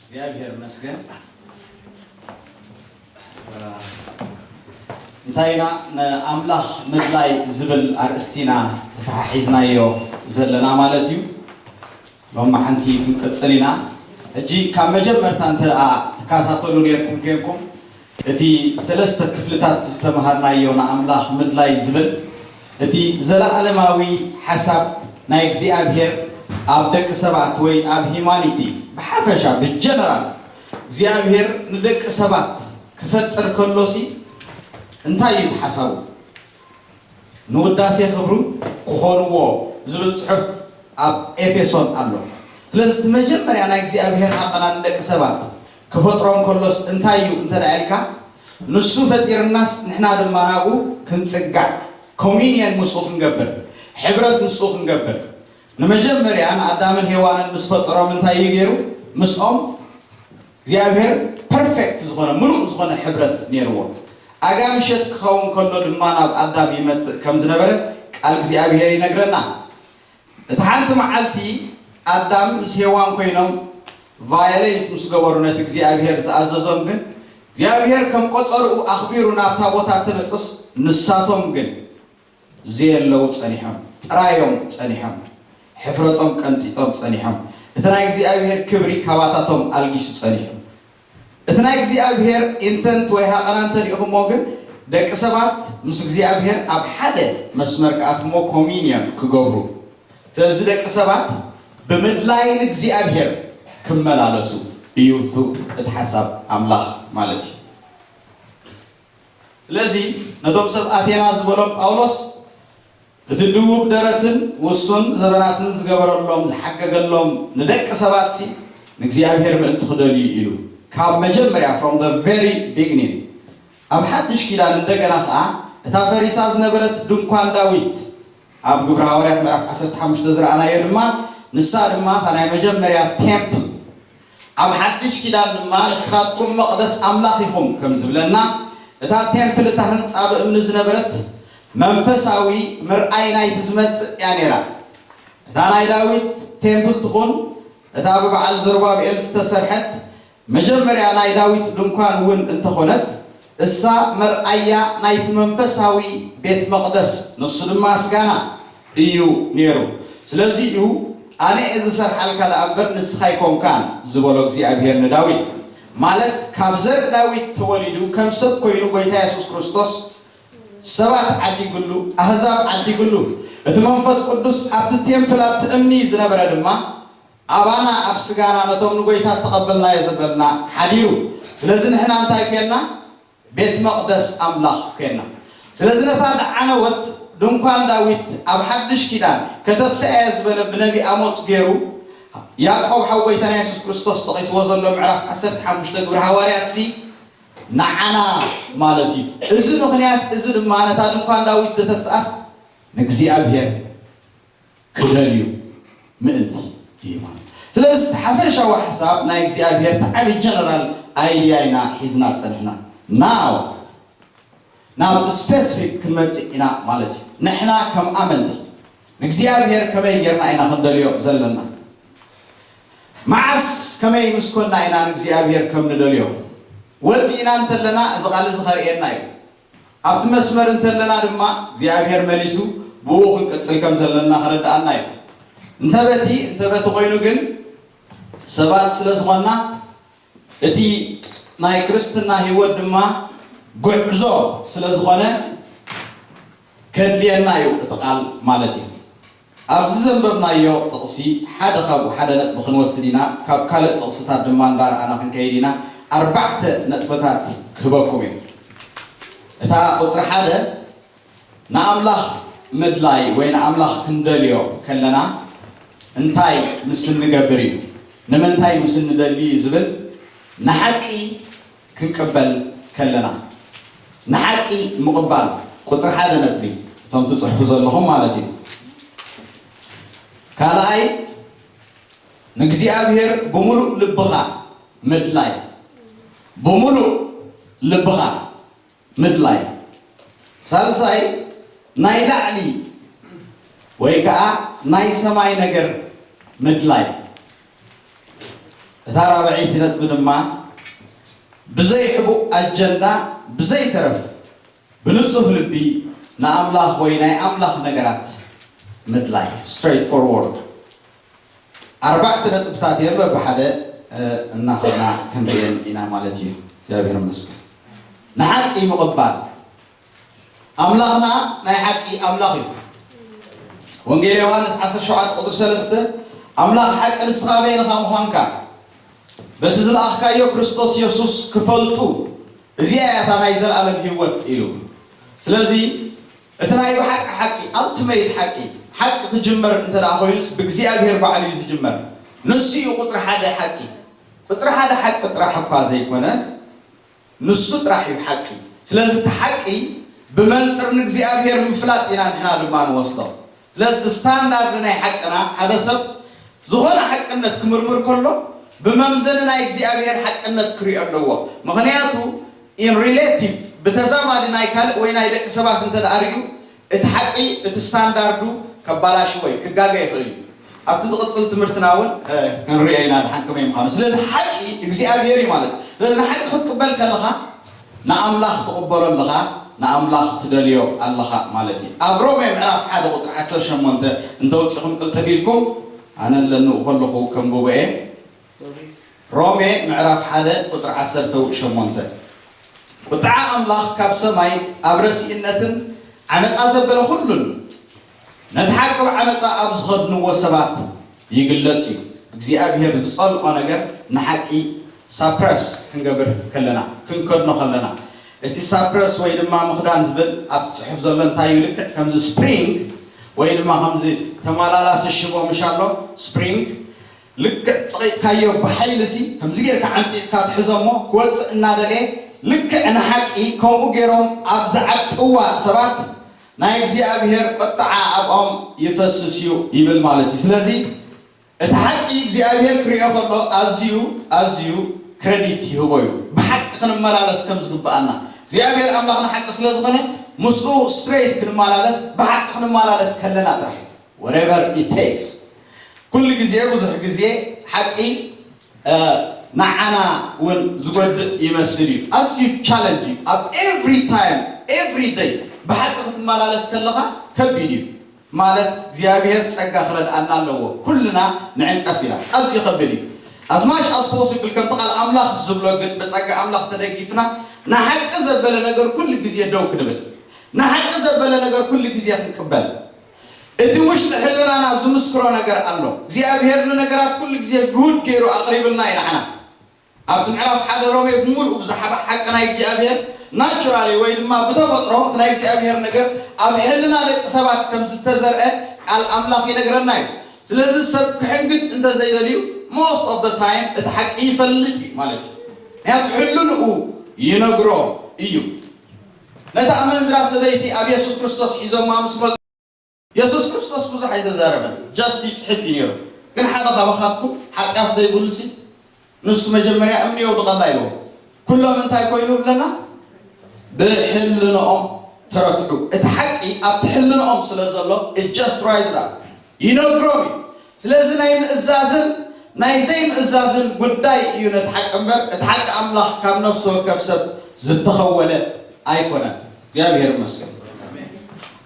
እግዚኣብሔር ይመስገን። እንታይ ኢና ንኣምላኽ ምድላይ ዝብል ኣርእስቲ ኢና ተተሓሒዝናዮ ዘለና ማለት እዩ። ሎማዓንቲ ክንቅጽል ኢና። ሕጂ ካብ መጀመርታ እንተ ደኣ ትከታተሉ ኔርኩም ኬንኩም፣ እቲ ሰለስተ ክፍልታት ዝተምሃርናዮ ንኣምላኽ ምድላይ ዝብል፣ እቲ ዘለኣለማዊ ሓሳብ ናይ እግዚኣብሔር ኣብ ደቂ ሰባት ወይ ኣብ ሂማኒቲ ብሓፈሻ፣ ብጀነራል እግዚኣብሔር ንደቂ ሰባት ክፈጥር ከሎሲ እንታይ እዩ እቲ ሓሳቡ? ንውዳሴ ክብሩ ክኾንዎ ዝብል ጽሑፍ ኣብ ኤፌሶን ኣሎ። ስለዚ እቲ መጀመርያ ናይ እግዚኣብሔር ሃቐና ንደቂ ሰባት ክፈጥሮም ከሎስ እንታይ እዩ እንተ ደኣ ኢልካ፣ ንሱ ፈጢርናስ ንሕና ድማ ናብኡ ክንጽጋዕ፣ ኮሚኒየን ምስኡ ክንገብር፣ ሕብረት ምስኡ ክንገብር። ንመጀመርያ ንኣዳምን ሄዋንን ምስ ፈጠሮም እንታይ እዩ ገይሩ? ምስኦም እግዚኣብሔር ፐርፌክት ዝኾነ፣ ምሉእ ዝኾነ ሕብረት ነይርዎ። ኣጋ ምሸት ክኸውን ከሎ ድማ ናብ ኣዳም ይመጽእ ከም ዝነበረ ቃል እግዚኣብሔር ይነግረና። እቲ ሓንቲ መዓልቲ ኣዳም ምስ ሄዋን ኮይኖም ቫዮሌት ምስ ገበሩ ነቲ እግዚኣብሔር ዝኣዘዞም፣ ግን እግዚኣብሔር ከም ቆጸርኡ ኣኽቢሩ ናብታ ቦታ ተመጽስ፣ ንሳቶም ግን ዘየለዉ ጸኒሖም፣ ጥራዮም ጸኒሖም፣ ሕፍረቶም ቀንጢጦም ጸኒሖም። እቲ ናይ እግዚኣብሔር ክብሪ ካባታቶም ኣልጊሱ ጸኒሑ። እቲ ናይ እግዚኣብሔር ኢንተንት ወይ ሃቐና እንተሪኢኹሞ ግን፣ ደቂ ሰባት ምስ እግዚኣብሔር ኣብ ሓደ መስመር ክኣትሞ፣ ኮሚኒዮን ክገብሩ። ስለዚ ደቂ ሰባት ብምድላይ ንእግዚኣብሔር ክመላለሱ እዩ እቲ፣ እቲ ሓሳብ ኣምላኽ ማለት እዩ። ስለዚ ነቶም ሰብ ኣቴና ዝበሎም ጳውሎስ፣ እቲ ድውብ ደረትን ውሱን ዘበናትን ዝገበረሎም፣ ዝሓገገሎም ንደቂ ሰባትሲ ንእግዚኣብሔር ምእንቲ ክደልዩ ኢሉ ካብ መጀመርያ፣ from the very beginning። ኣብ ሓድሽ ኪዳን እንደገና ኸዓ እታ ፈሪሳ ዝነበረት ድንኳን ዳዊት፣ ኣብ ግብሪ ሃዋርያት ምዕራፍ ዓሰርተ ሓሙሽተ ዝረኣናዮ ድማ፣ ንሳ ድማ እታ ናይ መጀመርያ ቴምፕል፣ ኣብ ሓድሽ ኪዳን ድማ ንስኻትኩም መቕደስ ኣምላኽ ኢኹም ከም ዝብለና፣ እታ ቴምፕል፣ እታ ህንጻ ብእምኒ ዝነበረት፣ መንፈሳዊ ምርኣይ ናይቲ ዝመጽእ እያ ነይራ። እታ ናይ ዳዊት ቴምፕል ትኹን፣ እታ ብበዓል ዘሩባብኤል ዝተሰርሐት መጀመርያ ናይ ዳዊት ድንኳን እውን እንተኾነት፣ እሳ መርኣያ ናይቲ መንፈሳዊ ቤት መቕደስ፣ ንሱ ድማ ስጋና እዩ ነይሩ። ስለዚ እዩ፣ "ኣነ እየ ዝሰርሓልካ ደኣ እምበር ንስኻ ኣይኮንካን" ዝበሎ እግዚኣብሔር ንዳዊት። ማለት፣ ካብ ዘርኢ ዳዊት ተወሊዱ፣ ከም ሰብ ኮይኑ፣ ጎይታ የሱስ ክርስቶስ ሰባት ዓዲግሉ፣ ኣህዛብ ዓዲግሉ። እቲ መንፈስ ቅዱስ ኣብቲ ቴምፕል፣ ኣብቲ እምኒ ዝነበረ ድማ፣ ኣባና ኣብ ስጋና፣ ነቶም ንጎይታ እተቐበልናዮ ዘበልና ሓዲሩ። ስለዚ ንሕና እንታይ ኮይንና? ቤት መቕደስ ኣምላኽ ኮይንና። ስለዚ ነታ ዝዓነወት ድንኳን ዳዊት ኣብ ሓድሽ ኪዳን ከተስእያ እየ ዝበለ ብነቢ ኣሞጽ ገይሩ፣ ያዕቆብ ሓው ጎይታና የሱስ ክርስቶስ ጠቒስዎ ዘሎ ምዕራፍ ዓሰርተ ሓሙሽተ ግብሪ ሃዋርያትሲ ንዓና ማለት እዩ። እዚ ምኽንያት እዚ ድማ ነታ ድንኳን ዳዊት ዘተስኣስ ንእግዚኣብሔር ክደልዩ ምእንቲ እዩ ማለት። ስለዚ እቲ ሓፈሻዊ ሓሳብ ናይ እግዚኣብሔር እቲ ዓቢ ጀነራል ኣይድያ ኢና ሒዝና ጸኒሕና። ናው ናብቲ ስፔሲፊክ ክንመጽእ ኢና ማለት እዩ። ንሕና ከም ኣመንቲ ንእግዚኣብሔር ከመይ ጌርና ኢና ክንደልዮ ዘለና? መዓስ ከመይ ምስ ኮንና ኢና ንእግዚኣብሔር ከም ንደልዮ? ወጺእና እንተለና እዚ ቃል እዚ ከርእየና እዩ። ኣብቲ መስመር እንተለና ድማ እግዚኣብሔር መሊሱ ብኡ ክንቅጽል ከም ዘለና ከረድኣና እዩ። እንተ በቲ እንተ በቲ ኮይኑ ግን ሰባት ስለ ዝኾንና እቲ ናይ ክርስትና ህይወት ድማ ጉዕዞ ስለ ዝኾነ ከድልየና እዩ እቲ ቃል ማለት እዩ። ኣብዚ ዘንበብናዮ ጥቕሲ ሓደ ካብኡ ሓደ ነጥቢ ክንወስድ ኢና። ካብ ካልእ ጥቕስታት ድማ እንዳረኣና ክንከይድ ኢና። ኣርባዕተ ነጥብታት ክህበኩም እዩ። እታ ቁጽሪ ሓደ ንኣምላኽ ምድላይ ወይ ንኣምላኽ ክንደልዮ ከለና እንታይ ምስ እንገብር እዩ? ንምንታይ ምስ እንደሊ እዩ ዝብል ንሓቂ ክንቅበል ከለና፣ ንሓቂ ምቕባል ቁጽሪ ሓደ ነጥቢ፣ እቶም ትጽሕፉ ዘለኹም ማለት እዩ። ካልኣይ፣ ንእግዚኣብሔር ብምሉእ ልብኻ ምድላይ፣ ብምሉእ ልብኻ ምድላይ። ሳልሳይ፣ ናይ ላዕሊ ወይ ከዓ ናይ ሰማይ ነገር ምድላይ። እታ እታ ራብዐይቲ ነጥቢ ድማ ብዘይ ሕቡእ ኣጀንዳ፣ ብዘይ ተረፍ ብንጹህ ልቢ ንኣምላኽ ወይ ናይ ኣምላኽ ነገራት ምድላይ፣ ስትሬት ፎርወርድ። ኣርባዕተ ነጥብታት እዮም በብሓደ እናኸድና ክንርእየን ኢና ማለት እዩ። እግዚኣብሔር ይመስገን። ንሓቂ ምቕባል። ኣምላኽና ናይ ሓቂ ኣምላኽ እዩ። ወንጌል ዮሃንስ ዓሰርተ ሸውዓተ ቁፅሪ ሰለስተ፣ ኣምላኽ ሓቂ፣ ንስኻ በይንኻ ምዃንካ በቲ ዝለኣኽካዮ ክርስቶስ የሱስ ክፈልጡ፣ እዚኣ እያ እታ ናይ ዘለኣለም ህይወት ኢሉ። ስለዚ እቲ ናይ ብሓቂ ሓቂ፣ ኣልቲሜት ሓቂ፣ ሓቂ ክጅመር እንተ ደኣ ኮይኑስ ብእግዚኣብሔር ባዕሉ እዩ ዝጅመር። ንሱ እዩ ቁፅሪ ሓደ ሓቂ። ቁፅሪ ሓደ ሓቂ ጥራሕ እኳ ዘይኮነ፣ ንሱ ጥራሕ እዩ ሓቂ። ስለዚ እቲ ሓቂ ብመንፅር ንእግዚኣብሔር ምፍላጥ ኢና ንሕና ድማ ንወስዶ። ስለዚ እቲ ስታንዳርድ ናይ ሓቅና፣ ሓደ ሰብ ዝኾነ ሓቅነት ክምርምር ከሎ ብመምዘኒ ናይ እግዚኣብሔር ሓቅነት ክሪኦ ኣለዎ። ምኽንያቱ ኢን ሪሌቲቭ፣ ብተዛማዲ ናይ ካልእ ወይ ናይ ደቂ ሰባት እንተ ደኣ ሪኡ፣ እቲ ሓቂ፣ እቲ ስታንዳርዱ ከባላሽዎ እዩ፣ ክጋገ ይኽእል እዩ። ኣብቲ ዝቕጽል ትምህርትና እውን ክንሪኦ ኢና ድሓን ከመይ ምዃኑ። ስለዚ ሓቂ እግዚኣብሔር እዩ ማለት እዩ። ስለዚ ንሓቂ ክትቅበል ከለኻ ንኣምላኽ ትቕበሎ ኣለኻ፣ ንኣምላኽ ትደልዮ ኣለኻ ማለት እዩ። ኣብ ሮሜ ምዕራፍ ሓደ ቁጽሪ ዓሰርተ ሸሞንተ እንተውጽኹም ቅልጥፍ ኢልኩም፣ ኣነ ለንኡ ከለኹ ከንብቦ እየ። ሮሜ ምዕራፍ ሓደ ቁጽሪ ዓሰርተ ሸሞንተ፣ ቁጥዓ ኣምላኽ ካብ ሰማይ ኣብ ረሲእነትን ዓመጻ ዘበለ ኩሉን ነቲ ሓቂ ብዓመጻ ኣብ ዝኸድንዎ ሰባት ይግለጽ እዩ። እግዚኣብሔር ዝጸልኦ ነገር ንሓቂ ሳፕረስ ክንገብር ከለና፣ ክንከድኖ ከለና፣ እቲ ሳፕረስ ወይ ድማ ምኽዳን ዝብል ኣብቲ ጽሑፍ ዘሎ እንታይ እዩ? ልክዕ ከምዚ ስፕሪንግ ወይ ድማ ከምዚ ተመላላሲ ሽቦ ምሽ ኣሎ፣ ስፕሪንግ ልክዕ ጸቒጥካዮ ብሓይሊ ሲ ከምዚ ጌርካ ዓምጺጽካ ትሕዞ እሞ ክወጽእ እናደልየ፣ ልክዕ ንሓቂ ከምኡ ጌሮም ኣብ ዝዓጥዋ ሰባት ናይ እግዚኣብሔር ቁጥዓ ኣብኦም ይፈስስ እዩ ይብል ማለት እዩ። ስለዚ እቲ ሓቂ እግዚኣብሔር ክሪኦ ከሎ ኣዝዩ ኣዝዩ ክረዲት ይህቦ እዩ። ብሓቂ ክንመላለስ ከም ዝግብኣና እግዚኣብሔር ኣምላኽ ንሓቂ ስለ ዝኾነ ምስኡ ስትሬት ክንመላለስ፣ ብሓቂ ክንመላለስ ከለና ጥራሕ እዩ። Whatever it takes። ኩሉ ግዜ፣ ብዙሕ ግዜ ሓቂ ንዓና እውን ዝጎድእ ይመስል እዩ። ኣዝዩ ቻለንጅ እዩ። ኣብ ኤቭሪ ታይም፣ ኤቭሪ ደይ ብሓቂ ክትመላለስ ከለኻ ከቢድ እዩ። ማለት እግዚኣብሔር ጸጋ ክረድኣና ኣለዎ። ኩልና ንዕንቀፍ ኢና። ኣዝዩ ከቢድ እዩ። As much as possible ከምቲ ቃል ኣምላኽ ዝብሎ ግን ብጸጋ ኣምላኽ ተደጊፍና ንሓቂ ዘበለ ነገር ኩሉ ግዜ ደው ክንብል፣ ንሓቂ ዘበለ ነገር ኩሉ ግዜ ክንቅበል። እቲ ውሽጢ ሕልናና ዝምስክሮ ነገር ኣሎ። እግዚኣብሔር ንነገራት ኩሉ ግዜ ግሁድ ገይሩ ኣቕሪብልና ኢና ንሕና። ኣብቲ ምዕራፍ ሓደ ሮሜ ብምሉኡ ብዝሓባ ሓቂ ናይ እግዚኣብሔር ናቹራሊ ወይ ድማ ብተፈጥሮ እቲ ናይ እግዚኣብሔር ነገር ኣብ ሕልና ደቂ ሰባት ከም ዝተዘርአ ቃል ኣምላኽ ይነግረና እዩ። ስለዚ ሰብ ክሕንግድ እንተዘይደልዩ most of the time እቲ ሓቂ ይፈልጥ እዩ ማለት እዩ። ምክንያቱ ሕልንኡ ይነግሮ እዩ። ነታ ኣመንዝራ ሰበይቲ ኣብ የሱስ ክርስቶስ ሒዞማ ምስ መጹ የሱስ ክርስቶስ ብዙሕ ኣይተዛረበን፣ ጀስት ይጽሕፍ እዩ ነይሩ። ግን ሓደ ካባኻትኩም ሓጢኣት ዘይብሉሲ ንሱ መጀመርያ እምኒ የውድቐላ ኢልዎ። ኩሎም እንታይ ኮይኑ ብለና? ብሕልንኦም ተረትዑ። እቲ ሓቂ ኣብቲ ሕልንኦም ስለ ዘሎ it just rise up ይነግሮም እዩ። ስለዚ ናይ ምእዛዝን ናይ ዘይምእዛዝን ጉዳይ እዩ ነቲ ሓቂ እምበር እቲ ሓቂ ኣምላኽ ካብ ነፍሲ ወከፍ ሰብ ዝተኸወለ ኣይኮነን። እግዚኣብሔር ይመስገን።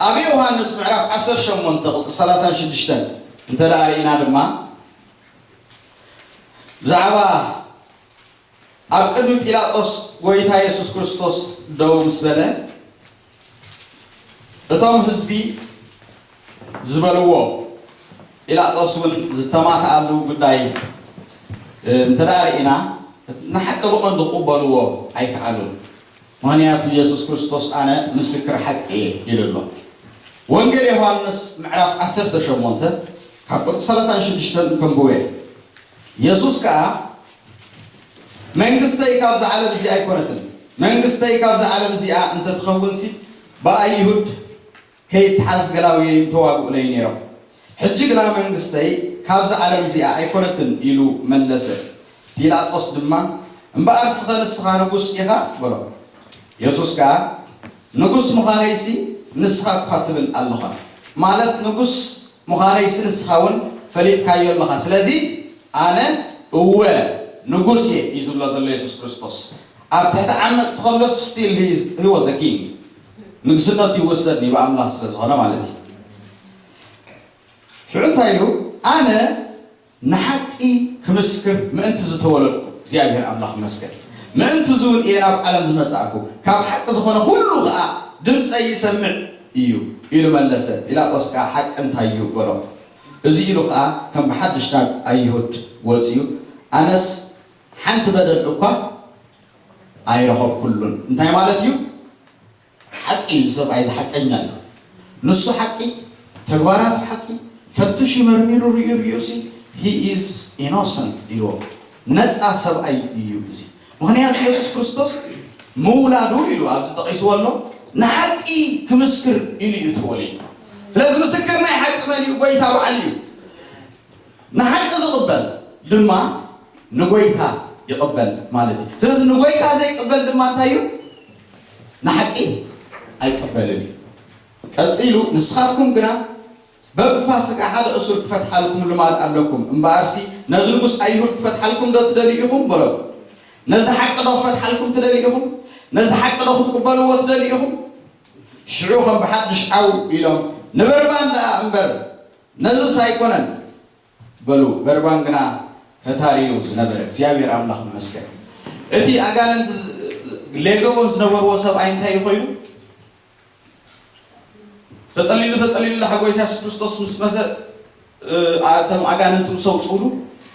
ኣብ ዮሃንስ ምዕራፍ ዓሰርተ ሸሞንተ ቁፅሪ ሰላሳን ሽዱሽተን እንተ ደኣ ርኢና ድማ ብዛዕባ ኣብ ቅድሚ ጲላጦስ ጎይታ የሱስ ክርስቶስ ደው ምስ በለ እቶም ህዝቢ ዝበልዎ ጲላጦስ እውን ዝተማትኣሉ ጉዳይ እንተ ደኣ ርኢና ንሓቂ ብቐንዱ ክቕበልዎ ኣይከኣሉን። ምኽንያቱ የሱስ ክርስቶስ ኣነ ምስክር ሓቂ እየ ኢሉ ኣሎ። ወንጌል ዮሃንስ ምዕራፍ ዓሰርተ ሸሞንተ ካብ ቁፅሪ ሰላሳን ሽዱሽተን ከንብቦ እየ። የሱስ ከኣ መንግስተይ ካብዛ ዓለም እዚኣ ኣይኮነትን። መንግስተይ ካብዛ ዓለም እዚኣ እንተትኸውንሲ ብኣይሁድ ከይትሓዝ ገላውየይን ተዋግኡለይ ነይሮም። ሕጂ ግና መንግስተይ ካብዛ ዓለም እዚኣ ኣይኮነትን ኢሉ መለሰ። ጲላጦስ ድማ እምበኣር ስኸ ንስኻ ንጉስ ኢኻ በሎ። የሱስ ከኣ ንጉስ ምዃነይሲ ንስኻ እኳ ትብል ኣለኻ፣ ማለት ንጉስ ምዃነይሲ ንስኻ እውን ፈሊጥካዮ ኣለኻ። ስለዚ ኣነ እወ ንጉስ እየ እዩ ዝብሎ ዘሎ የሱስ ክርስቶስ። ኣብ ትሕቲ ዓመፅቲ ከሎስ still he was the king። ንግስነቱ ይወሰድ እዩ ብኣምላኽ ስለ ዝኾነ ማለት እዩ። ሽዑ እንታይ ኢሉ? ኣነ ንሓቂ ክምስክር ምእንቲ ዝተወለድኩ እግዚኣብሔር ኣምላኽ ይመስገን። ምእንቲ እዚ እውን እየ ናብ ዓለም ዝመጻእኩ፣ ካብ ሓቂ ዝኾነ ኩሉ ኸኣ ድምፀይ ይሰምዕ እዩ ኢሉ መለሰ። ጲላጦስ ከኣ ሓቂ እንታይ እዩ በሎ። እዚ ኢሉ ኸኣ ከም ብሓድሽ ናብ ኣይሁድ ወፂኡ፣ ኣነስ ሓንቲ በደል እኳ ኣይረኸብኩሉን። እንታይ ማለት እዩ? ሓቂ እዩ፣ እዚ ሰብኣይ እዚ ሓቀኛ እዩ። ንሱ ሓቂ፣ ተግባራቱ ሓቂ፣ ፈትሹ መርሚሩ ርእዩ ርእዩ ሲ he is innocent ኢልዎ። ነፃ ሰብኣይ እዩ እዚ። ምኽንያቱ የሱስ ክርስቶስ ምውላዱ ኢሉ ኣብዚ ጠቒስዎ ኣሎ፣ ንሓቂ ክምስክር ኢሉ እዩ ተወሊዱ። ስለዚ ምስክር ናይ ሓቂ መን እዩ? ጎይታ በዓል እዩ። ንሓቂ ዝቕበል ድማ ንጎይታ ይቕበል ማለት እዩ። ስለዚ ንጎይታ ዘይቅበል ድማ እንታይ እዩ? ንሓቂ ኣይቅበልን እዩ። ቀጺሉ ንስኻትኩም ግና በብፋስጋ ሓደ እሱር ክፈትሓልኩም ልማድ ኣለኩም። እምበኣርሲ ነዚ ንጉስ ኣይሁድ ክፈትሓልኩም ዶ ትደልዩ ኢኹም? በሎም። ነዚ ሓቂ ዶ ክፈትሓልኩም ትደልዩ ኢኹም? ነዚ ሓቂ ዶ ክትቅበልዎ ትደልዩ ኢኹም? ሽዑ ከም ብሓድሽ ዓው ኢሎም ንበርባን ደኣ እምበር ነዝስ ኣይኮነን በሉ። በርባን ግና ከታሪዩ ዝነበረ እግዚኣብሔር ኣምላኽ ይመስገን። እቲ ኣጋንንት ዝ- ሌገዎም ዝነበርዎ ሰብኣይ እንታይ ኮይኑ? ተጸሊሉ ተጸሊሉ ደሓ ጎይታ የሱስ ክርስቶስ ምስ መሰ እ፣ እቶም ኣጋንንት ምስ ኣውፅኡሉ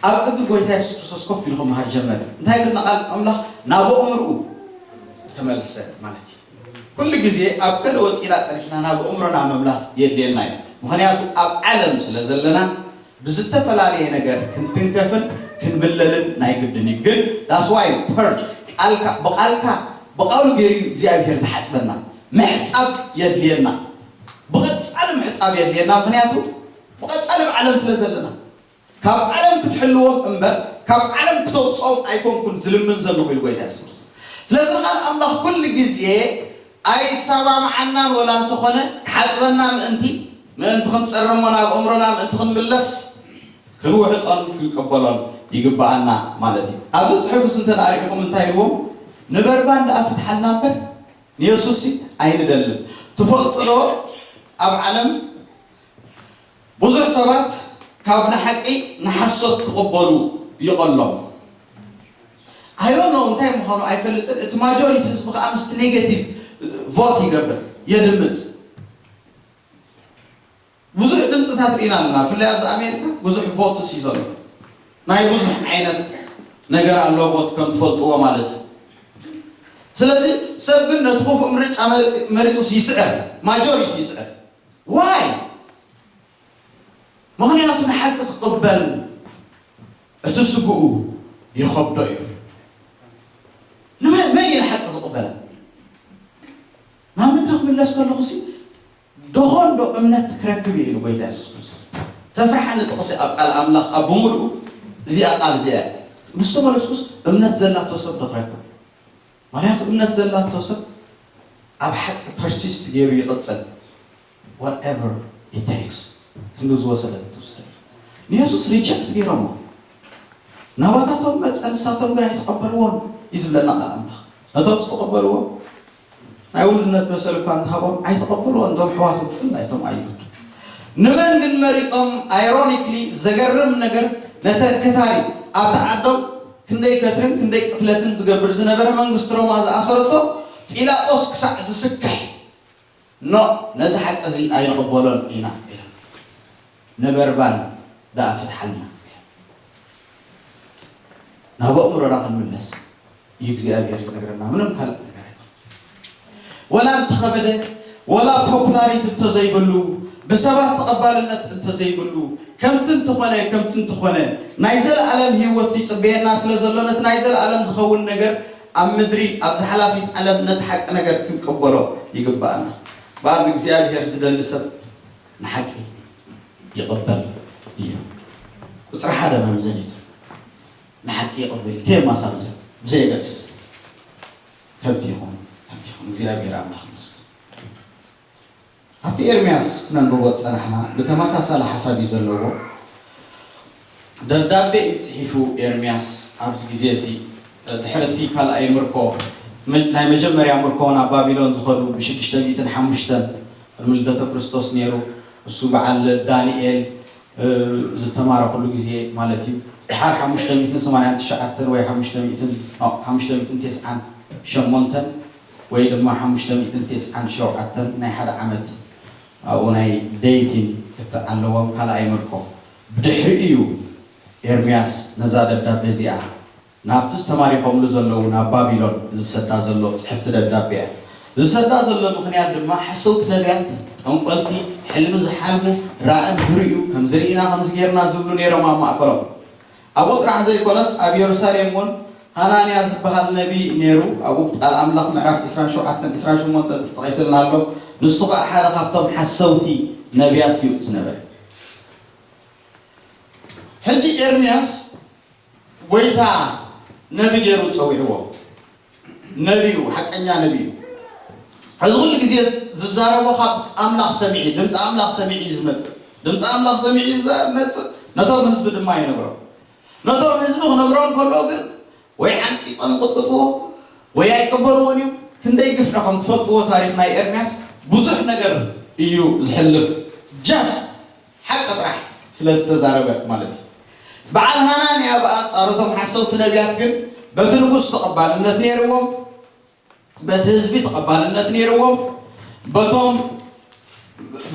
ኣብ እግሪ ጎይታ የሱስ ክርስቶስ ኮፍ ኢሉ ክመሃር ጀመረ። እንታይ ይብልና ቃል ኣምላኽ? ናብ ኣእምርኡ ተመልሰ ማለት እዩ። ኩሉ ግዜ ኣብ ገለ ወፂና ፀኒሕና ናብ ኣእምሮና ምምላስ የድልየና እዩ። ምኽንያቱ ኣብ ዓለም ስለ ዘለና ብዝተፈላለየ ነገር ክንትንከፍን ክንብለልን ናይ ግድን እዩ። ግን that's why purge ቃልካ ብቃልካ ብቃሉ ገይሩ እዩ እግዚኣብሔር ዝሓፅበና። ምሕፃብ የድልየና፣ ብቐፃሊ ምሕፃብ የድልየና። ምኽንያቱ ብቐፃሊ ኣብ ዓለም ስለ ዘለና ካብ ዓለም ክትሕልዎም እምበር ካብ ዓለም ክተውፅኦም ኣይኮንኩን ዝልምን ዘለኹ ኢሉ ጎይታ የሱስ። ስለዚ ቃል ኣምላኽ ኩሉ ግዜ ኣይሰማምዓናን ወላ እንተኾነ ክሓፅበና ምእንቲ ምእንቲ ክንፀርሞ ናብ ኣእምሮና ምእንቲ ክንምለስ ክንውሕጦን ክንቀበሎን ይግብኣና ማለት እዩ። ኣብዚ ፅሑፍስ እንተ ደኣ ርኢኹም እንታይ ኢልዎም? ንበርባን ደኣ ፍትሓልና እምበር ንየሱስ ኣይንደልን። ትፈልጡ ዶ ኣብ ዓለም ብዙሕ ሰባት ካብ ንሓቂ ንሓሶት ክቕበሉ ይቐሎም። I don't know እንታይ ምዃኑ ኣይፈልጥን። እቲ ማጆሪቲ ህዝቢ ከዓ ምስቲ ኔጌቲቭ ቮት ይገብር፣ የድምፅ። ብዙሕ ድምፅታት ርኢና ኣለና። ብፍላይ ኣብዚ ኣሜሪካ ብዙሕ ቮትስ እዩ ዘሎ። ናይ ብዙሕ ዓይነት ነገር ኣሎ ቮት ከም ትፈልጥዎ ማለት እዩ። ስለዚ ሰብ ግን ነቲ ክፉእ ምርጫ መሪፁ- መሪፁስ ይስዕር፣ ማጆሪቲ ይስዕር። ዋይ? ምኽንያቱ ንሓቂ ክቕበል እቲ ስግኡ ይኸብዶ እዩ። ንመ- መን እዩ ንሓቂ ዝቕበል? ናብ ምድሪ ክምለስ ከለኹ ሲ ደኾን ዶ እምነት ክረክብ እየ ኢሉ ጎይታ የሱስ ክርስቶስ። ተፍርሓኒ ጥቕሲ ኣብ ቃል ኣምላኽ ኣብ ብምሉኡ እዚኣ ቃል እዚኣ ምስ ተመለስኩስ እምነት ዘላቶ ሰብ ዶ ክረክብ? ምኽንያቱ እምነት ዘላቶ ሰብ ኣብ ሓቂ ፐርሲስት ገይሩ ይቕጽል። Whatever it takes ክንዲ ዝወሰደ ትውሰደ። ንየሱስ ሪጀክት ገይሮሞ ናባታቶም መጸ፣ ንሳቶም ግን ኣይተቐበልዎን እዩ ዝብለና ቃል ኣምላኽ። ነቶም ዝተቐበልዎ ናይ ውሉድነት መሰል እኳ እንተሃቦም ኣይተቐበልዎን። እቶም ኣሕዋቱ ብፍላይ እቶም ኣይሁድ ንመን ግን መሪጾም? ኣይሮኒክሊ ዘገርም ነገር ነተ ከታሪ ኣብቲ ዓዶም ክንደይ ከትርን ክንደይ ቅትለትን ዝገብር ዝነበረ መንግስቲ ሮማ ዝኣሰረቶ ጲላጦስ ክሳዕ ዝስክሕ ኖ ነዚ ሓቂ እዚ ኣይንቕበሎን ኢና ኢሎም ንበርባን ደኣ ፍትሓልና ናብ ኣእምሮና ክንምለስ እዩ እግዚኣብሔር ዝነግረና። ምንም ካልእ ነገር ኣይኮን። ወላ እንተኸበደ ወላ ፖፑላሪቲ እንተዘይብሉ ብሰባት ተቐባልነት እንተዘይብሉ ከምቲ እንተኾነ ከምቲ እንተኾነ ናይ ዘለኣለም ህይወት ይፅበየና ስለ ዘሎ ነቲ ናይ ዘለኣለም ዝኸውን ነገር ኣብ ምድሪ ኣብዚ ሓላፊት ዓለም ነቲ ሓቂ ነገር ክንቀበሎ ይግባኣና። በኣል እግዚኣብሔር ዝደሊ ሰብ ንሓቂ ይቕበል እዩ። ቁፅሪ ሓደ መምዘኒቱ ንሓቂ ይቕብል ከየማሳምሰ ብዘየገድስ ከምቲ ይኹን ከምቲ ይኹን እግዚኣብሔር ኣምላኽ ይመስገን። ኣብቲ ኤርምያስ ክነንብቦ ዝጸናሕና ብተመሳሳሊ ሓሳብ እዩ ዘለዎ። ደብዳቤ እዩ ጽሒፉ ኤርምያስ ኣብዚ ግዜ እዚ። ድሕሪ እቲ ካልኣይ ምርኮ፣ መ-፣ ናይ መጀመርያ ምርኮ ናብ ባቢሎን ዝኸዱ ብሽዱሽተ ሚእትን ሓሙሽተን ቅድሚ ልደተ ክርስቶስ ነይሩ። እሱ በዓል ዳንኤል፣ እ፣ ዝተማረኹሉ ግዜ ማለት እዩ። ድሓር ሓሙሽተ ሚእትን ሰማንያን ትሽዓተን ወይ ሓሙሽተ ሚእትን፣ ኖ፣ ሓሙሽተ ሚእትን ተስዓን ሸሞንተን ወይ ድማ ሓሙሽተ ሚእትን ተስዓን ሸውዓተን ናይ ሓደ ዓመት ኣብኡ ናይ ደይቲን ክትዓለዎም ካልኣይ ምርኮ። ብድሕሪኡ እዩ ኤርምያስ ነዛ ደብዳቤ እዚኣ ናብቲ ዝተማሪኾምሉ ዘለዉ ናብ ባቢሎን ዝሰዳ ዘሎ ጽሕፍቲ ደብዳቤ እያ። ዝሰዳ ዘሎ ምኽንያት ድማ ሓሰውቲ ነቢያት፣ ጠንቆልቲ፣ ሕልሚ ዝሓልሙ፣ ራእን ዝርእዩ፣ ከምዚ ርኢና ከምዚ ጌርና ዝብሉ ነይሮም ኣብ ማእከሎም። ኣብኡ ጥራሕ ዘይኮነስ ኣብ የሩሳሌም እውን ሃናንያ ዝበሃል ነቢ ነይሩ። ኣብኡ ቃል ኣምላኽ ምዕራፍ ዕስራን ሸውዓተን ዕስራን ሸሞንተን ተጠቒስልና ኣሎ። ንሱ ኸኣ ሓደ ካብቶም ሓሰውቲ ነቢያት እዩ ዝነበረ። ሕጂ ኤርምያስ ጎይታ ነቢ ገይሩ ጸዊዕዎ። ነቢ እዩ፣ ሓቀኛ ነቢ እዩ። ሕዚ ኩሉ ግዜ ዝዛረቦ ካብ ኣምላኽ ሰሚዒ፣ ድምፂ ኣምላኽ ሰሚዒ እዩ ዝመጽእ። ድምፂ ኣምላኽ ሰሚዒ እዩ ዝመጽእ፣ ነቶም ህዝቢ ድማ ይነግሮም። ነቶም ህዝቢ ክነግሮም ከሎ ግን ወይ ዓንጺጾም ይቕጥቅጥዎ፣ ወይ ኣይቅበልዎን እዮም። ክንደይ ግፍዒ ከም ትፈልጥዎ ታሪኽ ናይ ኤርምያስ ብዙሕ ነገር እዩ ዝሕልፍ። ጃስት ሓቂ ጥራሕ ስለ ዝተዛረበ ማለት እዩ። በዓል ሃናንያ ብኣንጻሩ እቶም ሓሰውቲ ነቢያት ግን በቲ ንጉስ ተቐባልነት ነይርዎም፣ በቲ ህዝቢ ተቐባልነት ነይርዎም፣ በቶም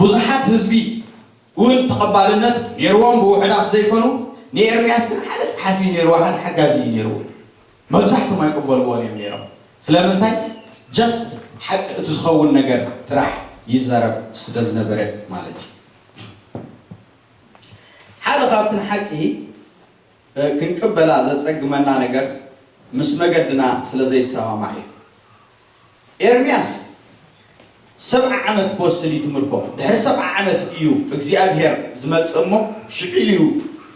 ብዙሓት ህዝቢ እውን ተቐባልነት ነይርዎም፣ ብውሑዳት ዘይኮኑ። ንኤርምያስ ግን ሓደ ጸሓፊ እዩ ነይርዎ፣ ሓደ ሓጋዚ እዩ ነይርዎ። መብዛሕቶም ኣይቅበልዎን እዮም ነይሮም። ስለምንታይ? ጃስት ሓቂ እቲ ዝኸውን ነገር ጥራሕ ይዛረብ ስለ ዝነበረ ማለት እዩ። ሓደ ካብቲ ንሓቂ፣ እ፣ ክንቅበላ ዘጸግመና ነገር ምስ መገድና ስለ ዘይሰማማዕ እዩ። ኤርምያስ ሰብዓ ዓመት ክወስድ እዩ ትምህርኮ። ድሕሪ ሰብዓ ዓመት እዩ እግዚኣብሔር ዝመጽእ እሞ፣ ሽዑ እዩ